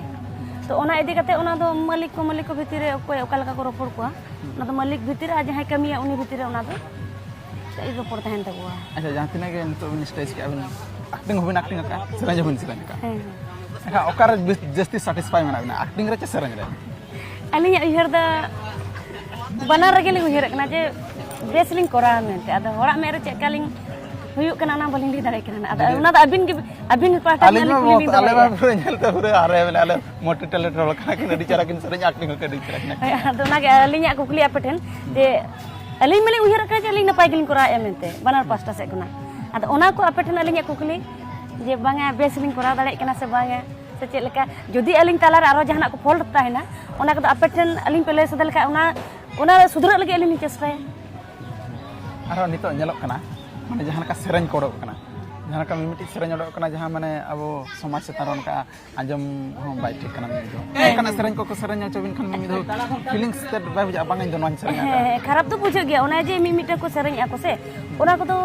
ᱛᱚ ᱚᱱᱟ ᱤᱫᱤ ᱠᱟᱛᱮ ᱚᱱᱟ ᱫᱚ ᱢᱟᱹᱞᱤᱠ ᱠᱚ, ᱢᱟᱹᱞᱤᱠ ᱠᱚ ᱵᱷᱤᱛᱤᱨ ᱨᱮ ᱚᱠᱚᱭ ᱚᱠᱟ ᱞᱮᱠᱟ ᱠᱚ ᱨᱚᱯᱚᱲ ᱠᱚᱣᱟ, ᱚᱱᱟ ᱫᱚ ᱢᱟᱹᱞᱤᱠ ᱵᱷᱤᱛᱤᱨ ᱨᱮ ᱟᱨ ᱡᱟᱦᱟᱸᱭ ᱠᱟᱹᱢᱤᱭᱟ ᱩᱱᱤ ᱵᱷᱤᱛᱤᱨ ᱨᱮ ᱚᱱᱟ ᱫᱚ ᱨᱚᱯᱚᱲ ᱛᱟᱦᱮᱱ ᱛᱟᱠᱚᱣᱟ᱾ ᱟᱪᱪᱷᱟ, ᱡᱟᱦᱟᱸ ᱛᱤᱱᱟᱹᱜ ᱜᱮ ᱱᱤᱛᱚᱜ ᱵᱤᱱ stage ᱠᱮᱜᱼᱟ ᱵᱤᱱ, acting ᱦᱚᱸᱵᱤᱱ acting ᱟᱠᱟᱫᱼᱟ, ᱥᱮᱨᱮᱧ ᱦᱚᱸᱵᱤᱱ ᱥᱮᱨᱮᱧ ᱟᱠᱟᱫᱼᱟ, ᱦᱮᱸ᱾ ᱮᱱᱠᱷᱟᱱ ᱚᱠᱟᱨᱮ ᱵᱮᱥ- ᱡᱟᱹᱥᱛᱤ satisfy ᱢᱮᱱᱟᱜ ᱵᱤᱱᱟ, acting ᱨᱮ ᱪᱮ ᱥᱮᱨᱮᱧ ᱨᱮ? ᱟᱹᱞᱤᱧᱟᱜ ᱩᱭᱦᱟᱹᱨ ᱫᱚ ᱵᱟᱱᱟᱨ ᱨᱮᱜᱮ ᱞᱤᱧ ᱩᱭᱦᱟᱹᱨᱮᱫ ᱠᱟᱱᱟ ᱡᱮ ᱵᱮᱥ ᱞᱤᱧ ᱠᱚᱨᱟᱣᱟ ᱢᱮᱱᱛᱮ᱾ ᱟᱫᱚ ᱦᱚᱲᱟᱜ ᱢᱮᱫ ᱨᱮ ᱪᱮᱫ ᱞᱮᱠᱟ ᱞᱤᱧ ᱦᱩᱭᱩᱜ ᱠᱟᱱᱟ, ᱚᱱᱟ ᱵᱟᱹᱞᱤᱧ ᱞᱟᱹᱭ ᱫᱟᱲᱮᱭᱟᱜ ᱠᱟᱱᱟ᱾ ᱟᱫᱚ ᱚᱱᱟ ᱫᱚ ᱟᱹᱵᱤᱱ ᱜᱮ, ᱟᱹᱵᱤᱱ ᱯᱟᱦᱴᱟ ᱟᱹᱞᱤᱧ ᱠᱷᱚᱱ ᱢᱟ ᱟᱹᱞᱤᱧ ᱠᱩᱞᱤ ᱵᱚᱦᱩᱛ, ᱟᱞᱮ ᱢᱟ ᱫᱚᱦᱚᱭᱮᱫᱼᱟ᱾ ᱯᱩᱨᱟᱹ ᱧᱮᱞ ᱛᱮ ᱯᱩᱨᱟᱹ ᱟᱨᱮ ᱢᱮᱱᱟᱜᱼᱟ, ᱟᱞᱮ ᱢᱚᱴᱤ ᱴᱮᱞᱮᱱᱴ ᱦᱚᱲ ᱠᱟᱱᱟ ᱠᱤᱱ, ᱟᱹᱰᱤ ᱪᱮᱦᱨᱟ ᱠᱤᱱ ᱥᱮᱨᱮᱧᱟ, acting ᱦᱚᱸ ᱟᱹᱰᱤ ᱪᱮᱦᱨᱟ ᱠᱤᱱ acting᱾ ᱦᱳᱭ, ᱟᱫᱚ ᱚᱱᱟᱜᱮ ᱟᱹᱞᱤᱧᱟᱜ ᱠᱩᱠᱞᱤ ᱟᱯᱮ ᱴᱷᱮᱱ, ᱡᱮ ᱟᱹᱞᱤᱧ ᱢᱟᱞᱤᱧ ᱩᱭᱦᱟᱹᱨ ᱟᱠᱟᱫᱟ ᱡᱮ ᱟᱹᱞᱤᱧ ᱱᱟᱯᱟᱭ ᱜᱮᱞᱤᱧ ᱠᱚᱨᱟᱣᱮᱫᱼᱟ ᱢᱮᱱᱛᱮ, ᱵᱟᱱᱟᱨ ᱯᱟᱦᱴᱟ ᱥᱮᱫ ᱠᱷᱚᱱᱟᱜ᱾ ᱟᱫᱚ ᱚᱱᱟ ᱠᱚ ᱟᱯᱮ ᱴᱷᱮᱱ ᱟᱹᱞᱤᱧᱟᱜ ᱠᱩᱠᱞᱤ, ᱡᱮ ᱵᱟᱝᱟ ᱵᱮᱥ ᱞᱤᱧ ᱠᱚᱨᱟᱣ ᱫᱟᱲᱮᱭᱟᱜ ᱠᱟᱱᱟ ᱥᱮ ᱵᱟᱝᱟ, ᱥᱮ ᱪᱮᱫ ᱞᱮᱠᱟ? ᱡᱩᱫᱤ ᱟᱹᱞᱤᱧ ᱛᱟᱞᱟᱨᱮ ᱟᱨᱚ ᱡᱟᱦᱟᱱᱟᱜ ᱠᱚ ᱯᱷᱚᱞᱴ ᱛᱟᱦᱮᱱᱟ, ᱚᱱᱟ ᱠᱚᱫᱚ ᱟᱯᱮ ᱴᱷᱮᱱ ᱟᱹᱞᱤᱧ ᱯᱮ ᱞᱟᱹᱭ ᱥᱚᱫᱚᱨ ᱞᱮᱠᱷᱟᱱ ᱚᱱᱟ, ᱚᱱᱟ ᱥᱩᱫᱷᱨᱟᱹᱜ ᱞᱟᱹᱜᱤᱫ ᱟᱹᱞᱤᱧ ᱞᱤᱧ ᱪᱮᱥᱴᱟᱭᱟ᱾ ᱟᱨᱦᱚᱸ ᱱᱤᱛᱚᱜ ᱧᱮᱞᱚᱜ ᱠᱟᱱᱟ, ᱢᱟᱱᱮ ᱡᱟᱦᱟᱸ ᱞᱮᱠᱟ ᱥᱮᱨᱮᱧ ᱠᱚ ᱚᱰᱚᱠ ᱠᱟᱱᱟ, ᱡᱟᱦᱟᱸ ᱞᱮᱠᱟ ᱢᱤᱢᱤᱫᱴᱤᱡ ᱥᱮᱨᱮᱧ ᱚᱰᱚᱠ ᱠᱟᱱᱟ, ᱡᱟᱦᱟᱸ ᱢᱟᱱᱮ ᱟᱵᱚ ᱥᱚᱢᱟᱡᱽ ᱪᱮᱛᱟᱱ ᱨᱮ ᱚᱱᱠᱟ ᱟᱸᱡᱚᱢ ᱦᱚᱸ ᱵᱟᱭ ᱴᱷᱤᱠ ᱠᱟᱱᱟ᱾ ᱢᱤᱫ ᱫᱷᱟᱣ ᱦᱮᱸ, ᱚᱱᱠᱟᱱᱟᱜ ᱦᱮᱸ᱾ ᱥᱮᱨᱮᱧ ᱠᱚᱠᱚ ᱥᱮᱨᱮᱧᱟ ᱦᱚᱪᱚ ᱵᱤᱱ ᱠᱷᱟᱱ ᱢᱤᱫ ᱫᱷᱟᱣ ᱯᱷᱤᱞᱤᱝᱥ ᱛᱮᱫ ᱵᱟᱭ ᱵᱩᱡᱷᱟᱹᱜᱼᱟ, ᱵᱟᱝ ᱤᱧ ᱫᱚ ᱱᱚᱣᱟᱧ ᱥᱮᱨᱮᱧᱟ᱾ ᱦᱮᱸ, ᱦᱮᱸ, ᱠᱷᱟᱨᱟᱯ ᱫᱚ ᱵᱩᱡᱷᱟᱹᱜ ᱜᱮᱭᱟ᱾ ᱚᱱᱮ ᱡᱮ ᱢᱤᱫ ᱢᱤᱫᱴᱟᱝ ᱠᱚ ᱥᱮᱨᱮᱧᱮᱜᱼᱟ ᱠᱚ ᱥᱮ, ᱚᱱᱟ ᱠᱚᱫᱚ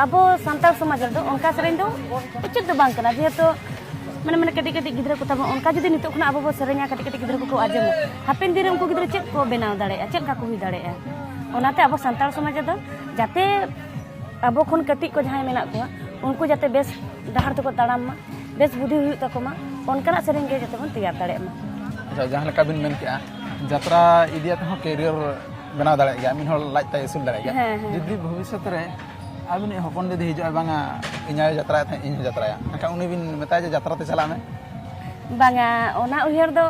ᱟᱵᱚ ᱥᱟᱱᱛᱟᱲ ᱥᱚᱢᱟᱡᱽ ᱨᱮᱫᱚ ᱚᱱᱠᱟ ᱥᱮᱨᱮᱧ ᱫᱚ ᱩᱪᱤᱛ ᱫᱚ ᱵᱟᱝ ᱠᱟᱱᱟ᱾ ᱡᱮᱦᱮᱛᱩ ᱢᱟᱱᱮ, ᱢᱟᱱᱮ ᱠᱟᱹᱴᱤᱡ ᱠᱟᱹᱴᱤᱡ ᱜᱤᱫᱽᱨᱟᱹ ᱠᱚ ᱛᱟᱵᱚᱱ, ᱚᱱᱠᱟ ᱡᱩᱫᱤ ᱱᱤᱛᱚᱜ ᱠᱷᱚᱱᱟᱜ ᱟᱵᱚ ᱵᱚ ᱥᱮᱨᱮᱧᱟ, ᱠᱟᱹᱴᱤᱡ ᱠᱟᱹᱴᱤᱡ ᱜᱤᱫᱽᱨᱟᱹ ᱠᱚᱠᱚ ᱟᱸᱡᱚᱢᱟ, ᱦᱟᱯᱮᱱ ᱫᱤᱱ ᱨᱮ ᱩᱱᱠᱩ ᱜᱤᱫᱽᱨᱟᱹ ᱪᱮᱫ ᱠᱚ ᱵᱮᱱᱟᱣ ᱫᱟᱲᱮᱭᱟᱜᱼᱟ, ᱪᱮᱫ ᱞᱮᱠᱟ ᱠᱚ ᱦᱩᱭ ᱫᱟᱲᱮᱭᱟᱜᱼᱟ? ᱚᱱᱟᱛᱮ ᱟᱵᱚ ᱥᱟᱱᱛᱟᱲ ᱥᱚᱢᱟᱡᱽ ᱨᱮᱫᱚ ᱡᱟᱛᱮ ᱟᱵᱚ ᱠᱷᱚᱱ ᱠᱟᱹᱴᱤᱡ ᱠᱚ ᱡᱟᱦᱟᱸᱭ ᱢᱮᱱᱟᱜ ᱠᱚᱣᱟ, ᱩᱱᱠᱩ ᱡᱟᱛᱮ ᱵᱮᱥ ᱰᱟᱦᱟᱨ ᱛᱮᱠᱚ ᱛᱟᱲᱟᱢ ᱢᱟ, ᱵᱮᱥ ᱵᱩᱫᱷᱤ ᱦᱩᱭᱩᱜ ᱛᱟᱠᱚ ᱢᱟ, ᱚᱱᱠᱟᱱᱟᱜ ᱥᱮᱨᱮᱧ ᱜᱮ ᱡᱟᱛᱮ ᱵᱚᱱ ᱛᱮᱭᱟᱨ ᱫᱟᱲᱮᱭᱟᱜ ᱢᱟ᱾ ᱟᱪᱪᱷᱟ, ᱡᱟᱦᱟᱸ ᱞᱮᱠᱟ ᱵᱤᱱ ᱢᱮᱱ ᱠᱮᱜᱼᱟ, ᱡᱟᱛᱨᱟ ᱤᱫᱤ ᱠᱟᱛᱮ ᱦᱚᱸ ᱠᱮᱨᱤᱭᱟᱨ ᱵᱮᱱᱟᱣ ᱫᱟᱲᱮᱭᱟᱜ ᱜᱮᱭᱟ, ᱢᱤᱫ ᱦᱚᱲ ᱞᱟᱡ ᱛᱟᱭ ᱟᱹᱥᱩᱞ ᱫᱟᱲᱮᱭᱟᱜ ᱜᱮᱭᱟ᱾ ᱦᱮᱸ, ᱦᱮᱸ᱾ ᱡᱩᱫᱤ ᱵᱷᱚᱵᱤᱥᱥᱚᱛ ᱨᱮ ᱟᱹᱵᱤᱱᱤᱡ ᱦᱚᱯᱚᱱ ᱡᱩᱫᱤ ᱦᱤᱡᱩᱜᱼᱟ, "ᱵᱟᱝᱟ, ᱤᱧ ᱟᱭᱳ ᱡᱟᱛᱨᱟᱭᱮᱫ ᱛᱟᱦᱮᱸᱫ, ᱤᱧ ᱦᱚᱸ ᱡᱟᱛᱨᱟᱭᱟ", ᱮᱱᱠᱷᱟᱱ ᱩᱱᱤ ᱵᱤᱱ ᱢᱮᱛᱟᱭᱟ ᱡᱮ, "ᱡᱟᱛᱨᱟ ᱛᱮ ᱪᱟᱞᱟᱜ ᱢᱮ"? ᱵᱟᱝᱟ, ᱚᱱᱟ ᱩᱭᱦᱟᱹᱨ ᱫᱚ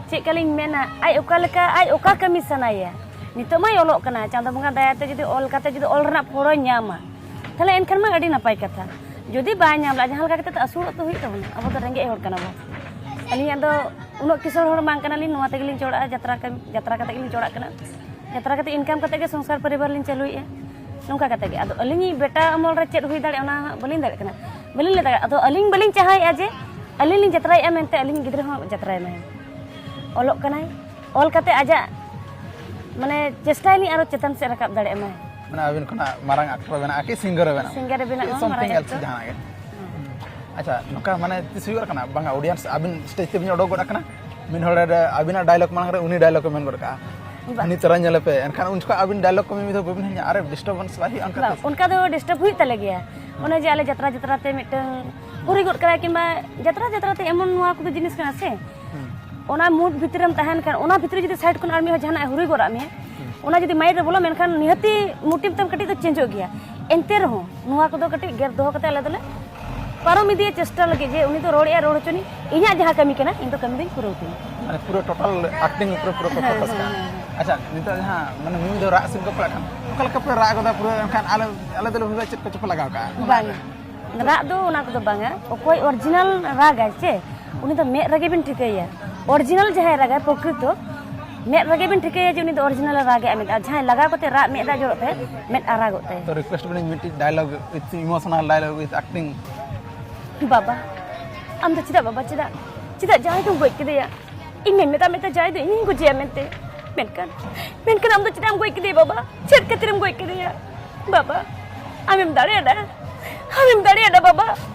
ᱪᱮᱫ ᱠᱟᱞᱤᱧ ᱢᱮᱱᱟ, ᱟᱡ ᱚᱠᱟ ᱞᱮᱠᱟ, ᱟᱡ ᱚᱠᱟ ᱠᱟᱹᱢᱤ ᱥᱟᱱᱟᱭᱮᱭᱟ᱾ ᱱᱤᱛᱚᱜ ᱢᱟᱭ ᱚᱞᱚᱜ ᱠᱟᱱᱟ, ᱪᱟᱸᱫᱚ ᱵᱚᱸᱜᱟ ᱫᱟᱭᱟᱛᱮ ᱡᱩᱫᱤ ᱚᱞ ᱠᱟᱛᱮ ᱡᱩᱫᱤ ᱚᱞ ᱨᱮᱱᱟᱜ ᱯᱷᱚᱲᱚᱭ ᱧᱟᱢᱟ, ᱛᱟᱦᱞᱮ ᱮᱱᱠᱷᱟᱱ ᱢᱟ ᱟᱹᱰᱤ ᱱᱟᱯᱟᱭ ᱠᱟᱛᱷᱟ᱾ ᱡᱩᱫᱤ ᱵᱟᱭ ᱧᱟᱢ ᱞᱮᱜᱼᱟ, ᱡᱟᱦᱟᱸ ᱞᱮᱠᱟ ᱠᱟᱛᱮ ᱛᱚ ᱟᱹᱥᱩᱞᱚᱜ ᱛᱚ ᱦᱩᱭᱩᱜ ᱛᱟᱵᱚᱱᱟ, ᱟᱵᱚ ᱫᱚ ᱨᱮᱸᱜᱮᱡ ᱦᱚᱲ ᱠᱟᱱᱟ ᱵᱚᱱ᱾ ᱟᱹᱞᱤᱧᱟᱜ ᱫᱚ ᱩᱱᱟᱹᱜ ᱠᱤᱥᱟᱹᱬ ᱦᱚᱲ ᱵᱟᱝ ᱠᱟᱱᱟᱞᱤᱧ, ᱱᱚᱣᱟ ᱛᱮᱜᱮᱞᱤᱧ ᱪᱚᱲᱟᱜᱼᱟ, ᱡᱟᱛᱨᱟ ᱠᱟᱹᱢᱤ, ᱡᱟᱛᱨᱟ ᱠᱟᱛᱮ ᱜᱮᱞᱤᱧ ᱪᱚᱲᱟᱜ ᱠᱟᱱᱟ᱾ ᱡᱟᱛᱨᱟ ᱠᱟᱛᱮ ᱤᱱᱠᱟᱢ ᱠᱟᱛᱮ ᱜᱮ ᱥᱚᱝᱥᱟᱨ ᱯᱚᱨᱤᱵᱟᱨ ᱞᱤᱧ ᱪᱟᱹᱞᱩᱭᱮᱫᱼᱟ᱾ ᱱᱚᱝᱠᱟ ᱠᱟᱛᱮ ᱜᱮ᱾ ᱟᱫᱚ ᱟᱹᱞᱤᱧᱤᱡ ᱵᱮᱴᱟ ᱟᱢᱚᱞ ᱨᱮ ᱪᱮᱫ ᱦᱩᱭ ᱫᱟᱲᱮᱭᱟᱜᱼᱟ, ᱚᱱᱟ ᱦᱟᱸᱜ ᱵᱟᱹᱞᱤᱧ ᱞᱟᱹᱭ ᱫᱟᱲᱮᱭᱟᱜ ᱠᱟᱱᱟ᱾ ᱟᱫᱚ ᱟᱹᱞᱤᱧ ᱵᱟᱹᱞᱤᱧ ᱪᱟᱦᱟᱣᱮᱫᱼᱟ ᱡᱮ ᱟᱹᱞᱤᱧ ᱞᱤᱧ ᱡᱟᱛᱨᱟᱭᱮᱫᱼᱟ ᱢᱮᱱᱛᱮ ᱟᱹᱞᱤᱧ ᱜᱤᱫᱽᱨᱟᱹ ᱦᱚᱸ ᱡᱟᱛᱨᱟᱭ ᱢᱟᱭ᱾ ᱚᱞᱚᱜ ᱠᱟᱱᱟᱭ, ᱚᱞ ᱠᱟᱛᱮ ᱟᱡᱟᱜ, ᱢᱟᱱᱮ, ᱪᱮᱥᱴᱟᱭᱟᱞᱤᱧ ᱟᱨᱚ ᱪᱮᱛᱟᱱ ᱥᱮᱫ ᱨᱟᱠᱟᱵ ᱫᱟᱲᱮᱭᱟᱜ ᱢᱟᱭ᱾ ᱢᱟᱱᱮ ᱟᱹᱵᱤᱱ ᱠᱷᱚᱱᱟᱜ ᱢᱟᱨᱟᱝ ᱟᱠᱴᱚᱨ ᱵᱮᱱᱟᱜᱼᱟ ᱠᱤ ᱥᱤᱝᱜᱟᱨ ᱮ ᱵᱮᱱᱟᱜᱼᱟ? ᱥᱤᱝᱜᱟᱨ ᱮ ᱵᱮᱱᱟᱜᱼᱟ, something ᱢᱟᱨᱟᱝ else ᱟᱠᱴᱚᱨ᱾ ᱡᱟᱦᱟᱱᱟᱜ ᱜᱮ᱾ ᱦᱮᱸ᱾ ᱟᱪᱪᱷᱟ, ᱱᱚᱝᱠᱟ ᱢᱟᱱᱮ ᱛᱤᱥ ᱦᱩᱭᱩᱜ ᱠᱟᱱᱟ? ᱵᱟᱝᱟ, ᱚᱰᱤᱭᱮᱱᱥ ᱟᱹᱵᱤᱱ ᱥᱴᱮᱡ ᱛᱮᱵᱤᱱ ᱚᱰᱚᱠ ᱜᱚᱫ ᱟᱠᱟᱱᱟ, ᱢᱤᱫ ᱦᱚᱲ ᱟᱹᱵᱤᱱᱟᱜ ᱰᱟᱭᱞᱚᱜ ᱢᱟᱲᱟᱝ ᱨᱮ ᱩᱱᱤ ᱰᱟᱭᱞᱚᱜ ᱮ ᱢᱮᱱ ᱜᱚᱫ ᱠᱟᱜᱼᱟ, ᱵᱟ- "ᱦᱟᱹᱱᱤ ᱪᱮᱦᱨᱟ ᱧᱮᱞᱮ ᱯᱮ", ᱮᱱᱠᱷᱟᱱ ᱩᱱ ᱡᱚᱠᱷᱚᱱ ᱟᱹᱵᱤᱱ ᱰᱟᱭᱞᱚᱜ ᱠᱚ ᱢᱤᱫ ᱫᱷᱟᱣ ᱵᱟᱹᱵᱤᱱ ᱦᱤᱲᱤᱧᱟ? ᱟᱨᱮ, ᱰᱤᱥᱴᱟᱨᱵᱮᱱᱥ ᱵᱟᱭ ᱦᱩᱭᱩᱜᱼᱟ ᱚᱱᱠᱟ ᱵᱟᱝ, ᱛᱮ? ᱚᱱᱠᱟ ᱫᱚ ᱰᱤᱥᱴᱟᱨᱵ ᱦᱩᱭᱩᱜ ᱛᱟᱞᱮ ᱜᱮᱭᱟ᱾ ᱚᱱᱮ ᱡᱮ ᱟᱞᱮ ᱡᱟᱛᱨᱟ ᱡᱟᱛᱨᱟ ᱛᱮ ᱢᱤᱫᱴᱟᱝ ᱦᱩᱨᱤ ᱜᱚᱫ ᱠᱟᱱᱟ, ᱠᱤᱝᱵᱟ ᱡᱟᱛᱨᱟ ᱡᱟᱛᱨᱟ ᱛᱮ ᱮᱢᱚᱱ ᱱᱚᱣᱟ ᱠᱚᱫᱚ ᱡᱤᱱᱤᱥ ᱠᱟᱱᱟ ᱥᱮ, ᱦᱩᱸ᱾ ᱚᱱᱟ ᱢᱩᱰ ᱵᱷᱤᱛᱨᱤ ᱨᱮᱢ ᱛᱟᱦᱮᱱ ᱠᱷᱟᱱ, ᱚᱱᱟ ᱵᱷᱤᱛᱨᱤ ᱡᱩᱫᱤ ᱥᱟᱭᱤᱰ ᱠᱷᱚᱱ ᱟᱨ ᱢᱤᱫ ᱦᱚᱲ ᱡᱟᱦᱟᱱᱟᱜ ᱮ ᱦᱩᱨᱤ ᱜᱚᱫ ᱟᱜ ᱢᱮᱭᱟ, ᱦᱩᱸ᱾ ᱚᱱᱟ ᱡᱩᱫᱤ ᱢᱟᱭᱤᱱᱰ ᱨᱮ ᱵᱚᱞᱚ ᱢᱮᱱᱠᱷᱟᱱ ᱱᱤᱦᱟᱹᱛᱤ ᱢᱩᱰ ᱛᱟᱢ ᱠᱟᱹᱴᱤᱡ ᱫᱚ ᱪᱮᱧᱡᱚᱜ ᱜᱮᱭᱟ᱾ ᱮᱱᱛᱮ ᱨᱮᱦᱚᱸ ᱱᱚᱣᱟ ᱠᱚᱫᱚ ᱠᱟᱹᱴᱤᱡ ᱜᱮᱯ ᱫᱚᱦᱚ ᱠᱟᱛᱮ ᱟᱞᱮ ᱫᱚᱞᱮ ᱯᱟᱨᱚᱢ ᱤᱫᱤᱭᱟ ᱪᱮᱥᱴᱟ ᱞᱟᱹᱜᱤᱫ, ᱡᱮ ᱩᱱᱤ ᱫᱚ ᱨᱚᱲᱮᱫᱼᱟ, ᱨᱚᱲ ᱦᱚᱪᱚᱱᱤᱡ, ᱤᱧᱟᱹᱜ ᱡᱟᱦᱟᱸ ᱠᱟᱹᱢᱤ ᱠᱟᱱᱟ, ᱤᱧ ᱫᱚ ᱠᱟᱹᱢᱤ ᱫᱚᱧ ᱯᱩᱨᱟᱹᱣ ᱛᱤᱧᱟ᱾ ᱢᱟᱱᱮ ᱯᱩᱨᱟᱹ ᱴᱳᱴᱟᱞ ᱟᱠᱴᱤᱝ ᱩᱯᱨᱮ ᱯᱩᱨᱟᱹ ᱠᱚ ᱦᱮᱸ, ᱯᱷᱳᱠᱟᱥ ᱦᱮᱸ, ᱠᱟᱜᱼᱟ᱾ ᱦᱮᱸ, ᱦᱮᱸ᱾ ᱟᱪᱪᱷᱟ, ᱱᱤᱛᱚᱜ ᱡᱟᱦᱟᱸ ᱢᱟᱱᱮ ᱢᱤᱢᱤ ᱫᱚ ᱨᱟᱜ ᱥᱤᱱ ᱠᱚ ᱯᱟᱲᱟᱜ ᱠᱷᱟᱱ ᱚᱠᱟ ᱞᱮᱠᱟ ᱯᱮ ᱨᱟᱜ ᱜᱚᱫᱟ ᱯᱩᱨᱟᱹ, ᱮᱱᱠᱷᱟᱱ ᱟᱞᱮ ᱟᱞᱮ ᱫᱚᱞᱮ ᱵᱷᱟᱵᱤᱭᱟ ᱪᱮᱫ ᱠᱚᱪᱚ ᱯᱮ ᱞᱟᱜᱟᱣ ᱠᱟᱜᱼᱟ? ᱵᱟᱝ, ᱨᱟᱜ ᱫᱚ ᱚᱱᱟ ᱠᱚᱫᱚ ᱵᱟᱝᱟ᱾ ᱚᱠᱚᱭ ᱚᱨᱤᱡᱤᱱᱟᱞ ᱨᱟᱜᱟᱭ ᱥᱮ, ᱩᱱᱤ ᱫᱚ ᱢᱮᱫ ᱨᱮᱜᱮ ᱵᱤᱱ ᱴᱷᱤᱠᱟᱹᱭᱟ᱾ ᱚᱨᱤᱡᱤᱱᱟᱞ ᱡᱟᱦᱟᱸᱭ ᱨᱟᱜᱟᱭ ᱯᱨᱚᱠᱨᱤᱛᱚ, ᱢᱮᱫ ᱨᱮᱜᱮ ᱵᱤᱱ ᱴᱷᱤᱠᱟᱹᱭᱟ ᱡᱮ ᱩᱱᱤ ᱫᱚ ᱚᱨᱤᱡᱤᱱᱟᱞ ᱮ ᱨᱟᱜᱮᱜᱼᱟ ᱢᱮᱱᱛᱮ᱾ ᱟᱨ ᱡᱟᱦᱟᱸᱭ ᱞᱟᱜᱟᱣ ᱠᱟᱛᱮ ᱨᱟᱜ ᱢᱮᱫ ᱫᱟᱜ ᱡᱚᱨᱚᱜ ᱛᱟᱭᱟ, ᱢᱮᱫ ᱟᱨᱟᱜᱚᱜ ᱛᱟᱭᱟ᱾ ᱛᱚ ᱨᱤᱠᱩᱭᱮᱥᱴ ᱵᱤᱱ ᱢᱤᱫᱴᱤᱡ dialogue with emotional dialogue with acting. ᱵᱟᱵᱟ, ᱟᱢ ᱫᱚ ᱪᱮᱫᱟᱜ ᱵᱟᱵᱟ, ᱪᱮᱫᱟᱜ, ᱪᱮᱫᱟᱜ ᱡᱟᱶᱟᱭ ᱫᱚᱢ ᱜᱚᱡ ᱠᱮᱫᱮᱭᱟ? ᱤᱧ ᱢᱮᱱ ᱢᱮᱛᱟᱜ ᱢᱮ ᱛᱟᱦᱮᱸ ᱡᱟᱶᱟᱭ ᱫᱚ ᱤᱧᱤᱧ ᱜᱚᱡᱮᱭᱟ ᱢᱮᱱᱛᱮ, ᱢᱮᱱᱠᱷᱟᱱ, ᱢᱮᱱᱠᱷᱟᱱ ᱟᱢ ᱫᱚ ᱪᱮᱫᱟᱜ ᱮᱢ ᱜᱚᱡ ᱠᱮᱫᱮᱭᱟ ᱵᱟᱵᱟ? ᱪᱮᱫ ᱠᱷᱟᱹᱛᱤᱨ ᱮᱢ ᱜᱚᱡ ᱠᱮᱫᱮᱭᱟ ᱵᱟᱵᱟ? ᱟᱢᱮᱢ ᱫᱟᱲᱮᱭᱟᱫᱟ, ᱟᱢᱮᱢ ᱫᱟᱲᱮᱭᱟᱫᱟ ᱵᱟᱵᱟ?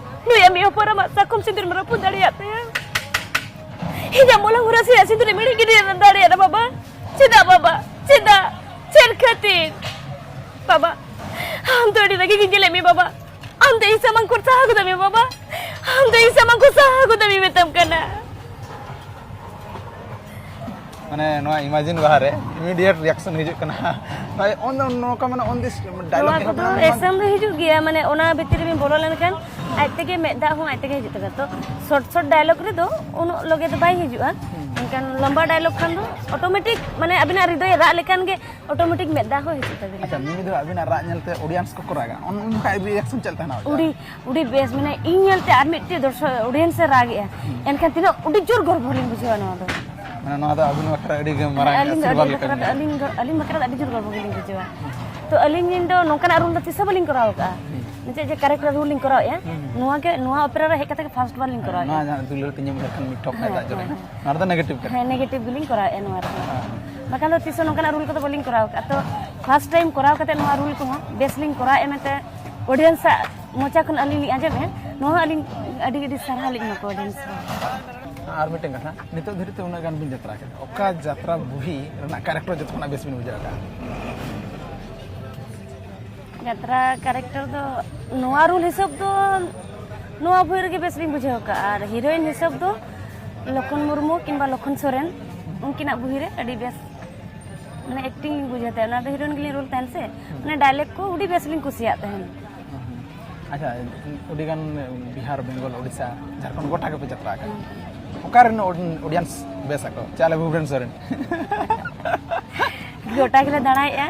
ᱱᱩᱭ ᱟᱢᱤᱡ ᱦᱚᱯᱚᱱ ᱟᱢᱟᱜ ᱥᱟᱠᱚᱢ ᱥᱤᱸᱫᱩᱨ ᱮᱢ ᱨᱟᱹᱯᱩᱫ ᱫᱟᱲᱮᱭᱟᱜ ᱛᱟᱭᱟ? ᱤᱧᱟᱹᱜ ᱢᱚᱞᱚᱝ ᱦᱚᱨᱚᱥ ᱨᱮᱭᱟᱜ ᱥᱤᱸᱫᱩᱨ ᱮᱢ ᱤᱲᱤᱡ ᱜᱤᱰᱤ ᱫᱟᱲᱮᱭᱟᱫᱟ ᱵᱟᱵᱟ? ᱪᱮᱫᱟᱜ ᱵᱟᱵᱟ? ᱪᱮᱫᱟᱜ? ᱪᱮᱫ ᱠᱷᱟᱹᱛᱤᱨ? ᱵᱟᱵᱟ, ᱟᱢ ᱫᱚ ᱟᱹᱰᱤ ᱨᱟᱹᱜᱤ ᱜᱤᱧ ᱧᱮᱞᱮᱫ ᱢᱮ ᱵᱟᱵᱟ᱾ ᱟᱢ ᱫᱚ ᱤᱧ ᱥᱟᱢᱟᱝ ᱠᱷᱚᱱ ᱥᱟᱦᱟ ᱜᱚᱫᱚᱜ ᱢᱮ ᱵᱟᱵᱟ᱾ ᱟᱢ ᱫᱚ ᱤᱧ ᱥᱟᱢᱟᱝ ᱠᱷᱚᱱ ᱥᱟᱦᱟ ᱜᱚᱫᱚᱜ ᱢᱮ ᱢᱮᱛᱟᱢ ᱠᱟᱱᱟ᱾ ᱢᱟᱱᱮ ᱱᱚᱣᱟ ᱤᱢᱟᱡᱤᱱ ᱵᱟᱦᱟ ᱨᱮ ᱤᱢᱤᱰᱤᱭᱮᱴ ᱨᱤᱭᱟᱠᱥᱚᱱ ᱦᱤᱡᱩᱜ ᱠᱟᱱᱟ᱾ ᱱᱚᱣᱟ ᱱᱚᱝᱠᱟ ᱢᱟᱱᱮ ᱚᱱ ᱫᱤᱥ ᱰᱟᱭᱞᱚᱜ ᱱᱚᱣᱟ ᱠᱚᱫᱚ ᱮᱠᱥᱮᱱ ᱨᱮ ᱦᱤᱡᱩᱜ ᱜᱮᱭᱟ, ᱢᱟᱱᱮ ᱚᱱᱟ ᱵᱷᱤᱛᱤᱨ ᱨᱮᱵᱤᱱ ᱵᱚᱞᱚ ᱞᱮᱱᱠᱷᱟᱱ ᱟᱡ ᱛᱮᱜᱮ ᱢᱮᱫ ᱫᱟᱜ ᱦᱚᱸ ᱟᱡ ᱛᱮᱜᱮ ᱦᱤᱡᱩᱜ ᱛᱟᱵᱮᱱᱟ᱾ ᱛᱚ ᱥᱚᱨᱴ ᱥᱚᱨᱴ ᱰᱟᱭᱞᱚᱜ ᱨᱮᱫᱚ ᱩᱱᱟᱹᱜ ᱞᱚᱜᱮ ᱫᱚ ᱵᱟᱭ ᱦᱤᱡᱩᱜᱼᱟ, ᱢᱮᱱᱠᱷᱟᱱ ᱞᱚᱢᱵᱟ ᱰᱟᱭᱞᱚᱜ ᱠᱷᱟᱱ ᱫᱚ ᱚᱴᱳᱢᱮᱴᱤᱠ ᱢᱟᱱᱮ ᱟᱹᱵᱤᱱᱟᱜ ᱦᱨᱤᱫᱚᱭ ᱨᱟᱜ ᱞᱮᱠᱷᱟᱱ ᱜᱮ ᱚᱴᱳᱢᱮᱴᱤᱠ ᱢᱮᱫ ᱫᱟᱜ ᱦᱚᱸ ᱦᱤᱡᱩᱜ ᱛᱟᱵᱤᱱᱟ᱾ ᱟᱪᱪᱷᱟ, ᱢᱤᱢᱤ ᱫᱚ ᱟᱹᱵᱤᱱᱟᱜ ᱨᱟᱜ ᱧᱮᱞᱛᱮ ᱚᱰᱤᱭᱮᱱᱥ ᱠᱚᱠᱚ ᱨᱟᱜᱟ, ᱩᱱ ᱩᱱ ᱡᱚᱠᱷᱟᱡ ᱨᱤᱭᱟᱠᱥᱚᱱ ᱪᱮᱫ ᱛᱟᱦᱮᱱᱟ? ᱩᱰᱤ ᱩᱰᱤ ᱵᱮᱥ, ᱢᱟᱱᱮ ᱤᱧ ᱧᱮᱞᱛᱮ ᱟᱨ ᱢᱤᱫᱴᱮᱡ ᱫᱚᱨᱥᱚᱠ ᱚᱰᱤᱭᱮᱱᱥ ᱮ ᱨᱟᱜᱮᱜᱼᱟ, ᱮᱱᱠᱷᱟᱱ ᱛᱤᱱᱟᱹᱜ ᱩᱰᱤ ᱡᱳᱨ ᱜᱚᱨᱵᱚ ᱞᱤᱧ ᱵᱩᱡᱷᱟᱹᱣᱟ ᱱᱚᱣᱟ ᱫᱚ᱾ ᱢᱟᱱᱮ ᱱᱚᱣᱟ ᱫᱚ ᱟᱹᱵᱤᱱ ᱵᱟᱠᱷᱨᱟ ᱟᱹᱰᱤ ᱜᱮ ᱢᱟᱨᱟᱝ ᱟᱹᱞᱤᱧ ᱫᱚ ᱟᱥᱤᱨᱵᱟᱫᱽ ᱟᱹᱞᱤᱧ ᱞᱮᱠᱟ ᱵᱟᱠᱷᱨᱟ ᱫᱚ ᱜᱮ᱾ ᱟᱹᱞᱤᱧ ᱫᱚ ᱟᱹᱞᱤᱧ ᱵᱟᱠᱷᱨᱟ ᱫᱚ ᱟᱹᱰᱤ ᱡᱳᱨ ᱜᱚᱨᱵᱚ ᱜᱮᱞᱤᱧ ᱵᱩᱡᱷᱟᱹᱣᱟ᱾ ᱛᱚ ᱟᱹᱞᱤᱧ ᱫᱚ ᱱᱚᱝᱠᱟᱱᱟᱜ ᱨᱳᱞ ᱫᱚ ᱛᱤᱥ ᱦᱚᱸ ᱵᱟᱹᱞᱤᱧ ᱠᱚᱨᱟᱣ ᱟᱠᱟᱫᱼᱟ᱾ ᱱᱤᱛᱚᱜ ᱡᱮ ᱠᱮᱨᱮᱠᱴᱟᱨ ᱨᱳᱞ ᱞᱤᱧ ᱠᱚᱨᱟᱣᱮᱫᱼᱟ, ᱱᱚᱣᱟ ᱜᱮ, ᱱᱚᱣᱟ ᱚᱯᱮᱨᱟ ᱨᱮ ᱦᱮᱡ ᱠᱟᱛᱮ ᱜᱮ ᱯᱷᱟᱥᱴ ᱵᱟᱨ ᱞᱤᱧ ᱠᱚᱨᱟᱣᱮᱫᱼᱟ᱾ ᱱᱚᱣᱟ ᱡᱟᱦᱟᱸ ᱫᱩᱞᱟᱹᱲ ᱛᱤᱧ ᱧᱟᱢ ᱞᱮᱠᱷᱟᱱ ᱢᱤᱫ ᱴᱷᱚᱯ ᱠᱷᱟᱡ ᱦᱮᱸ, ᱫᱟᱜ ᱡᱚᱨᱚᱭ ᱦᱮᱸ, ᱱᱟ᱾ ᱱᱚᱣᱟ ᱨᱮᱫᱚ ᱱᱮᱜᱮᱴᱤᱵᱷ ᱠᱟᱱᱟ᱾ ᱦᱮᱸ, ᱱᱮᱜᱮᱴᱤᱵᱷ ᱜᱮᱞᱤᱧ ᱠᱚᱨᱟᱣᱮᱫᱼᱟ ᱱᱚᱣᱟ ᱨᱮᱫᱚ᱾ ᱵᱟᱠᱷᱟᱱ ᱫᱚ ᱛᱤᱥ ᱦᱚᱸ ᱱᱚᱝᱠᱟᱱᱟᱜ ᱨᱳᱞ ᱠᱚᱫᱚ ᱵᱟᱹᱞᱤᱧ ᱠᱚᱨᱟᱣ ᱟᱠᱟᱫᱼᱟ᱾ ᱛᱚ ᱯᱷᱟᱥᱴ ᱴᱟᱭᱤᱢ ᱠᱚᱨᱟᱣ ᱠᱟᱛᱮ ᱱᱚᱣᱟ ᱨᱳᱞ ᱠᱚᱦᱚᱸ ᱵᱮᱥ ᱞᱤᱧ ᱠᱚᱨᱟᱣᱮᱫᱼᱟ ᱢᱮᱱᱛᱮ ᱚᱰᱤᱭᱮᱱᱥ ᱟᱜ ᱢᱚᱪᱟ ᱠᱷᱚᱱ ᱟᱹᱞᱤᱧ ᱞᱤᱧ ᱟᱸᱡᱚᱢᱮᱫᱼᱟ᱾ ᱱᱚᱣᱟ ᱦᱚᱸ ᱟᱹᱞᱤᱧ ᱟᱹᱰᱤ ᱟᱹᱰᱤ ᱥᱟᱨᱦᱟᱣ ᱞᱤᱧ ᱮᱢᱟ ᱠᱚᱣᱟ ᱚᱰᱤᱭᱮᱱᱥ ᱠᱚ᱾ ᱟᱨ ᱢᱤᱫᱴᱮᱱ ᱠᱟᱛᱷᱟ, ᱱᱤᱛᱚᱜ ᱫᱷᱟᱹᱨᱤᱡ ᱛᱮ ᱩᱱᱟᱹᱜ ᱜᱟᱱ ᱵᱤᱱ ᱡᱟᱛᱨᱟ ᱠᱮᱫᱟ, ᱚᱠᱟ ᱡᱟᱛᱨᱟ ᱵᱩᱦᱤ ᱨᱮᱱᱟᱜ ᱠᱮᱨᱮᱠᱴᱟᱨ ᱡᱚᱛᱚ ᱠᱷᱚᱱᱟᱜ ᱵᱮᱥ ᱵᱤᱱ ᱵᱩᱡᱷᱟᱹᱣ ᱟᱠᱟᱫᱼᱟ? ᱡᱟᱛᱨᱟ ᱠᱮᱨᱮᱠᱴᱟᱨ ᱫᱚ ᱱᱚᱣᱟ ᱨᱳᱞ ᱦᱤᱥᱟᱹᱵ ᱫᱚ ᱱᱚᱣᱟ ᱵᱳᱭ ᱨᱮᱜᱮ ᱵᱮᱥ ᱞᱤᱧ ᱵᱩᱡᱷᱟᱹᱣ ᱟᱠᱟᱫᱼᱟ, ᱟᱨ ᱦᱤᱨᱳᱭᱤᱱ ᱦᱤᱥᱟᱹᱵ ᱫᱚ ᱞᱚᱠᱷᱚᱱ ᱢᱩᱨᱢᱩ ᱠᱤᱝᱵᱟ ᱞᱚᱠᱷᱚᱱ ᱥᱚᱨᱮᱱ, ᱩᱱᱠᱤᱱᱟᱜ ᱵᱳᱭ ᱨᱮ ᱟᱹᱰᱤ ᱵᱮᱥ ᱢᱟᱱᱮ ᱮᱠᱴᱤᱝ ᱞᱤᱧ ᱵᱩᱡᱷᱟᱹᱣ ᱛᱟᱦᱮᱸᱫ, ᱚᱱᱟ ᱫᱚ ᱦᱤᱨᱳᱭᱤᱱ ᱜᱮᱞᱤᱧ ᱨᱳᱞ ᱛᱟᱦᱮᱸᱫ ᱥᱮ, ᱢᱟᱱᱮ ᱰᱟᱭᱞᱚᱜ ᱠᱚ ᱟᱹᱰᱤ ᱵᱮᱥ ᱞᱤᱧ ᱠᱩᱥᱤᱭᱟᱜ ᱛᱟᱦᱮᱸᱫ᱾ ᱟᱪᱪᱷᱟ, ᱟᱹᱰᱤᱜᱟᱱ ᱵᱤᱦᱟᱨ, ᱵᱮᱝᱜᱚᱞ, ᱳᱰᱤᱥᱟ, ᱡᱷᱟᱲᱠᱷᱚᱸᱰ ᱜᱚᱴᱟ ᱜᱮᱯᱮ ᱡᱟᱛᱨᱟ ᱟᱠᱟᱫᱟ᱾ ᱚᱠᱟᱨᱮᱱ ᱚᱰᱤᱭᱮᱱᱥ ᱵᱮᱥ ᱟᱠᱚ? ᱪᱮ ᱟᱞᱮ ᱵᱷᱩᱵᱽᱱᱮᱥᱚᱨ ᱨᱮᱱ? ᱜᱚᱴᱟ ᱜᱮᱞᱮ ᱫᱟᱬᱟᱭᱮᱫᱼᱟ,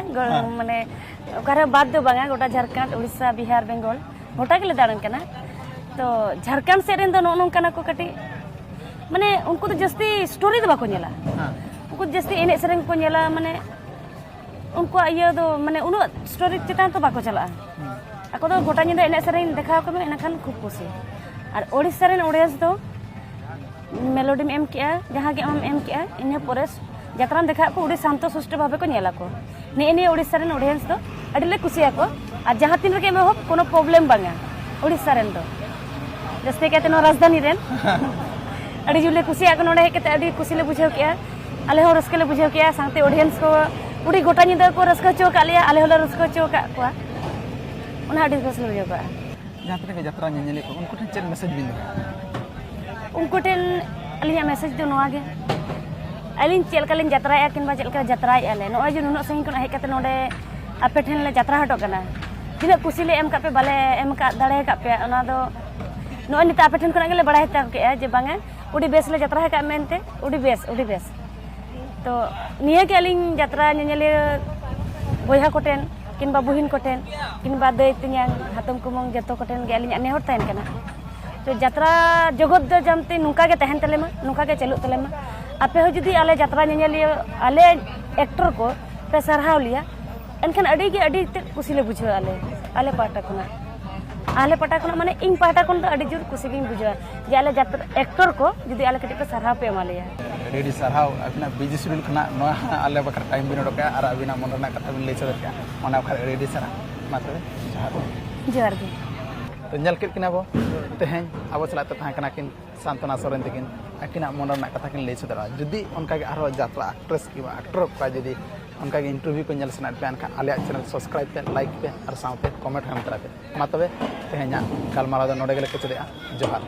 ᱢᱟᱱᱮ ᱚᱠᱟᱨᱮ ᱵᱟᱫ ᱫᱚ ᱵᱟᱝᱟ, ᱜᱚᱴᱟ ᱡᱷᱟᱲᱠᱷᱚᱸᱰ, ᱩᱲᱤᱥᱥᱟ, ᱵᱤᱦᱟᱨ, ᱵᱮᱝᱜᱚᱞ, ᱜᱚᱴᱟ ᱜᱮᱞᱮ ᱫᱟᱬᱟᱱ ᱠᱟᱱᱟ᱾ ᱛᱚ ᱡᱷᱟᱲᱠᱷᱚᱸᱰ ᱥᱮᱫ ᱨᱮᱱ ᱫᱚ ᱱᱚᱜᱼᱚ ᱱᱚᱝᱠᱟᱱᱟ ᱠᱚ ᱠᱟᱹᱴᱤᱡ, ᱢᱟᱱᱮ ᱩᱱᱠᱩ ᱫᱚ ᱡᱟᱹᱥᱛᱤ ᱥᱴᱳᱨᱤ ᱫᱚ ᱵᱟᱠᱚ ᱧᱮᱞᱟ᱾ ᱩᱱᱠᱩ ᱫᱚ ᱡᱟᱹᱥᱛᱤ ᱮᱱᱮᱡ ᱥᱮᱨᱮᱧ ᱠᱚ ᱧᱮᱞᱟ, ᱢᱟᱱᱮ ᱩᱱᱠᱩᱣᱟᱜ ᱤᱭᱟᱹ ᱫᱚ, ᱢᱟᱱᱮ ᱩᱱᱟᱹᱜ ᱥᱴᱳᱨᱤ ᱪᱮᱛᱟᱱ ᱫᱚ ᱵᱟᱠᱚ ᱪᱟᱞᱟᱜᱼᱟ᱾ ᱟᱠᱚ ᱫᱚ ᱜᱚᱴᱟ ᱧᱤᱫᱟᱹ ᱮᱱᱮᱡ ᱥᱮᱨᱮᱧ ᱫᱮᱠᱷᱟᱣ ᱠᱚᱢᱮ, ᱤᱱᱟᱹᱠᱷᱟᱱ ᱠᱷᱩᱵ ᱠᱩᱥᱤ᱾ ᱟᱨ ᱳᱰᱤᱥᱟ ᱨᱮᱱ ᱚᱰᱤᱭᱮᱱᱥ ᱫᱚ ᱢᱮᱞᱳᱰᱤᱢ ᱮᱢ ᱠᱮᱜᱼᱟ, ᱡᱟᱦᱟᱸ ᱜᱮ ᱟᱢᱮᱢ ᱮᱢ ᱠᱮᱜᱼᱟ, ᱤᱱᱟᱹ ᱯᱚᱨᱮ ᱡᱟᱛᱨᱟᱢ ᱫᱮᱠᱷᱟᱣᱟᱫ ᱠᱚ, ᱟᱹᱰᱤ ᱥᱟᱱᱛᱚ ᱥᱩᱥᱴᱚ ᱵᱷᱟᱵᱮ ᱠᱚ ᱧᱮᱞ ᱟᱠᱚ᱾ ᱱᱮᱜᱼᱮ ᱱᱤᱭᱟᱹ ᱳᱰᱤᱥᱟ ᱨᱮᱱ ᱚᱰᱤᱭᱮᱱᱥ ᱫᱚ ᱟᱹᱰᱤ ᱞᱮ ᱠᱩᱥᱤᱭᱟᱠᱚ᱾ ᱟᱨ ᱡᱟᱦᱟᱸ ᱛᱤᱱ ᱨᱮᱜᱮ ᱮᱢᱚᱜ, ᱠᱳᱱᱳ ᱯᱨᱚᱵᱞᱮᱢ ᱵᱟᱝᱟ ᱳᱰᱤᱥᱟ ᱨᱮᱱ ᱫᱚ, ᱡᱟᱹᱥᱛᱤ ᱠᱟᱭᱛᱮ ᱱᱚᱣᱟ ᱨᱟᱡᱽᱫᱷᱟᱱᱤ ᱨᱮᱱ᱾ ᱟᱹᱰᱤ ᱡᱳᱨ ᱞᱮ ᱠᱩᱥᱤᱭᱟᱜ ᱠᱟᱱᱟ, ᱱᱚᱰᱮ ᱦᱮᱡ ᱠᱟᱛᱮ ᱟᱹᱰᱤ ᱠᱩᱥᱤ ᱞᱮ ᱵᱩᱡᱷᱟᱹᱣ ᱠᱮᱜᱼᱟ᱾ ᱟᱞᱮ ᱦᱚᱸ ᱨᱟᱹᱥᱠᱟᱹ ᱞᱮ ᱵᱩᱡᱷᱟᱹᱣ ᱠᱮᱜᱼᱟ, ᱥᱟᱶᱛᱮ ᱚᱰᱤᱭᱮᱱᱥ ᱠᱚ ᱟᱹᱰᱤ ᱜᱚᱴᱟ ᱧᱤᱫᱟᱹ ᱠᱚ ᱨᱟᱹᱥᱠᱟᱹ ᱦᱚᱪᱚ ᱟᱠᱟᱫ ᱞᱮᱭᱟ, ᱟᱞᱮ ᱦᱚᱸᱞᱮ ᱨᱟᱹᱥᱠᱟᱹ ᱦᱚᱪᱚ ᱟᱠᱟᱫ ᱠᱚᱣᱟ᱾ ᱚᱱᱟ ᱟᱹᱰᱤ ᱨᱟᱹᱥᱠᱟᱹ ᱞᱮ ᱵᱩᱡᱷᱟᱹᱣ ᱠᱟᱜᱼᱟ᱾ ᱡᱟᱦᱟᱸ ᱛᱤᱱᱟᱹᱜ ᱜᱮ ᱡᱟᱛᱨᱟ ᱧᱮᱧᱮᱞᱤᱭᱟᱹ ᱠᱚ, ᱩᱱᱠᱩ ᱴᱷᱮᱱ ᱪᱮᱫ ᱢᱮᱥᱮᱡᱽ ᱵᱤᱱ ᱫᱚᱦᱚᱭᱟ? ᱩᱱᱠᱩ ᱴᱷᱮᱱ ᱟᱹᱞᱤᱧᱟᱜ ᱢᱮᱥᱮᱡᱽ ᱫᱚ ᱱᱚᱣᱟ ᱜᱮ, ᱟᱹᱞᱤᱧ ᱪᱮᱫ ᱞᱮᱠᱟ ᱞᱤᱧ ᱡᱟᱛᱨᱟᱭᱮᱫᱼᱟ ᱠᱤᱝᱵᱟ ᱪᱮᱫ ᱞᱮᱠᱟ ᱡᱟᱛᱨᱟᱭᱮᱫᱼᱟ ᱞᱮ, ᱱᱚᱜᱼᱚᱭ ᱡᱮ ᱱᱩᱱᱟᱹᱜ ᱥᱟᱺᱜᱤᱧ ᱠᱷᱚᱱᱟᱜ ᱦᱮᱡ ᱠᱟᱛᱮ ᱱᱚᱰᱮ ᱟᱯᱮ ᱴᱷᱮᱱ ᱞᱮ ᱡᱟᱛᱨᱟ ᱦᱚᱴᱚᱜ ᱠᱟᱱᱟ, ᱛᱤᱱᱟᱹᱜ ᱠᱩᱥᱤ ᱞᱮ ᱮᱢ ᱠᱟᱜ ᱯᱮ, ᱵᱟᱞᱮ ᱮᱢ ᱠᱟᱜ ᱫᱟᱲᱮ ᱟᱠᱟᱫ ᱯᱮᱭᱟ, ᱚᱱᱟ ᱫᱚ ᱱᱚᱜᱼᱚᱭ ᱱᱤᱛᱚᱜ ᱟᱯᱮ ᱴᱷᱮᱱ ᱠᱷᱚᱱᱟᱜ ᱜᱮᱞᱮ ᱵᱟᱲᱟᱭ ᱦᱟᱛᱟᱣ ᱠᱮᱜᱼᱟ ᱡᱮ ᱵᱟᱝᱟ, ᱟᱹᱰᱤ ᱵᱮᱥ ᱞᱮ ᱡᱟᱛᱨᱟ ᱟᱠᱟᱫ ᱢᱮᱱᱛᱮ, ᱟᱹᱰᱤ ᱵᱮᱥ, ᱟᱹᱰᱤ ᱵᱮᱥ᱾ ᱛᱚ ᱱᱤᱭᱟᱹ ᱜᱮ ᱟᱹᱞᱤᱧ ᱡᱟᱛᱨᱟ ᱧᱮᱧᱮᱞᱤᱭᱟᱹ ᱵᱚᱭᱦᱟ ᱠᱚᱴᱷᱮᱱ ᱠᱤᱝᱵᱟ ᱵᱩᱦᱤᱱ ᱠᱚᱴᱷᱮᱱ ᱠᱤᱝᱵᱟ ᱫᱟᱹᱭ ᱛᱮᱧᱟᱝ ᱦᱟᱛᱚᱢ ᱠᱩᱢᱟᱹᱝ ᱡᱚᱛᱚ ᱠᱚᱴᱷᱮᱱ ᱜᱮ ᱟᱹᱞᱤᱧᱟᱜ ᱱᱮᱦᱚᱨ ᱛᱟᱦᱮᱱ ᱠᱟᱱᱟ, ᱛᱚ ᱡᱟᱛᱨᱟ ᱡᱚᱜᱚᱛ ᱫᱚ ᱡᱟᱢᱛᱮ ᱱᱚᱝᱠᱟ ᱜᱮ ᱛᱟᱦᱮᱱ ᱛᱟᱞᱮ ᱢᱟ, ᱱᱚᱝᱠᱟ ᱜᱮ ᱪᱟᱹᱞᱩᱜ ᱛᱟᱞᱮ ᱢᱟ᱾ ᱟᱯᱮ ᱦᱚᱸ ᱡᱩᱫᱤ ᱟᱞᱮ ᱡᱟᱛᱨᱟ ᱧᱮᱧᱮᱞᱤᱭᱟᱹ, ᱟᱞᱮ ᱮᱠᱴᱚᱨ ᱠᱚ ᱯᱮ ᱥᱟᱨᱦᱟᱣ ᱞᱮᱭᱟ, ᱮᱱᱠᱷᱟᱱ ᱟᱹᱰᱤ ᱜᱮ ᱟᱹᱰᱤ ᱛᱮᱫ ᱠᱩᱥᱤ ᱞᱮ ᱵᱩᱡᱷᱟᱹᱣᱟ ᱟᱞᱮ, ᱟᱞᱮ ᱯᱟᱦᱴᱟ ᱠᱷᱚᱱᱟᱜ᱾ ᱟᱞᱮ ᱯᱟᱦᱴᱟ ᱠᱷᱚᱱᱟᱜ, ᱢᱟᱱᱮ ᱤᱧ ᱯᱟᱦᱴᱟ ᱠᱷᱚᱱ ᱫᱚ ᱟᱹᱰᱤ ᱡᱳᱨ ᱠᱩᱥᱤ ᱜᱤᱧ ᱵᱩᱡᱷᱟᱹᱣᱟ ᱡᱮ ᱟᱞᱮ ᱡᱟᱛᱨᱟ ᱮᱠᱴᱚᱨ ᱠᱚ ᱡᱩᱫᱤ ᱟᱞᱮ ᱠᱟᱹᱴᱤᱡ ᱯᱮ ᱥᱟᱨᱦᱟᱣ ᱯᱮ ᱮᱢᱟ ᱞᱮᱭᱟ᱾ ᱟᱹᱰᱤ ᱟᱹᱰᱤ ᱥᱟᱨᱦᱟᱣ, ᱟᱹᱵᱤᱱᱟᱜ ᱵᱤᱡᱤ ᱥᱤᱰᱩᱞ ᱠᱷᱚᱱᱟᱜ ᱱᱚᱣᱟ ᱟᱞᱮ ᱵᱟᱠᱷᱨᱟ ᱴᱟᱭᱤᱢ ᱵᱤᱱ ᱚᱰᱚᱠ ᱠᱟᱜᱼᱟ ᱟᱨ ᱟᱹᱵᱤᱱᱟᱜ ᱢᱚᱱ ᱨᱮᱱᱟᱜ ᱠᱟᱛᱷᱟ ᱵᱤᱱ ᱞᱟᱹᱭ ᱥᱚᱫᱚᱨ ᱠᱮᱜᱼᱟ, ᱚᱱᱟ ᱵᱟᱠᱷᱨᱟ ᱟᱹᱰᱤ ᱟᱹᱰᱤ ᱥᱟᱨᱦᱟᱣ᱾ ᱢᱟ ᱛᱚᱵᱮ ᱡᱚᱦᱟᱨ᱾ ᱡᱚᱦᱟᱨ ᱜᱮ᱾ ᱛᱚ ᱧᱮᱞ ᱠᱮᱫ ᱠᱤᱱᱟ ᱵᱚ ᱛᱮᱦᱮᱧ ᱟᱵᱚ ᱥᱟᱞᱟᱜ ᱛᱮ ᱛᱟᱦᱮᱸ ᱠᱟᱱᱟ ᱠᱤᱱ ᱥᱟᱱᱛᱚᱱᱟ ᱥᱚᱨᱮᱱ ᱛᱟᱹᱠᱤᱱ, ᱟᱹᱠᱤᱱᱟᱜ ᱢᱚᱱ ᱨᱮᱱᱟᱜ ᱠᱟᱛᱷᱟ ᱠᱤᱱ ᱞᱟᱹᱭ ᱥᱚᱫᱚᱨᱟ᱾ ᱡᱩᱫᱤ ᱚᱱᱠᱟᱜᱮ ᱟᱨᱦᱚᱸ ᱡᱟᱛᱨᱟ ᱟᱠᱴᱨᱮᱥ ᱠᱤᱝᱵᱟ ᱟᱠᱴᱚᱨ ᱠᱚᱣᱟᱜ ᱡᱩᱫᱤ ᱚᱱᱠᱟᱜᱮ ᱤᱱᱴᱟᱨᱵᱷᱤᱭᱩ ᱠᱚ ᱧᱮᱞ ᱥᱟᱱᱟᱭᱮᱫ ᱯᱮᱭᱟ, ᱮᱱᱠᱷᱟᱱ ᱟᱞᱮᱭᱟᱜ ᱪᱮᱱᱮᱞ ᱥᱟᱵᱥᱠᱨᱟᱭᱤᱵ ᱯᱮ, ᱞᱟᱭᱤᱠ ᱯᱮ ᱟᱨ ᱥᱟᱶᱛᱮ ᱠᱚᱢᱮᱱᱴ ᱦᱚᱸ ᱮᱢ ᱛᱚᱨᱟᱭ ᱯᱮ᱾ ᱢᱟ ᱛᱚᱵᱮ ᱛᱮᱦᱮᱧᱟᱜ ᱜᱟᱞᱢᱟᱨᱟᱣ ᱫᱚ ᱱᱚᱰᱮ ᱜᱮᱞᱮ ᱠᱮᱪᱮᱫᱮᱜᱼᱟ᱾ ᱡᱚᱦᱟᱨ᱾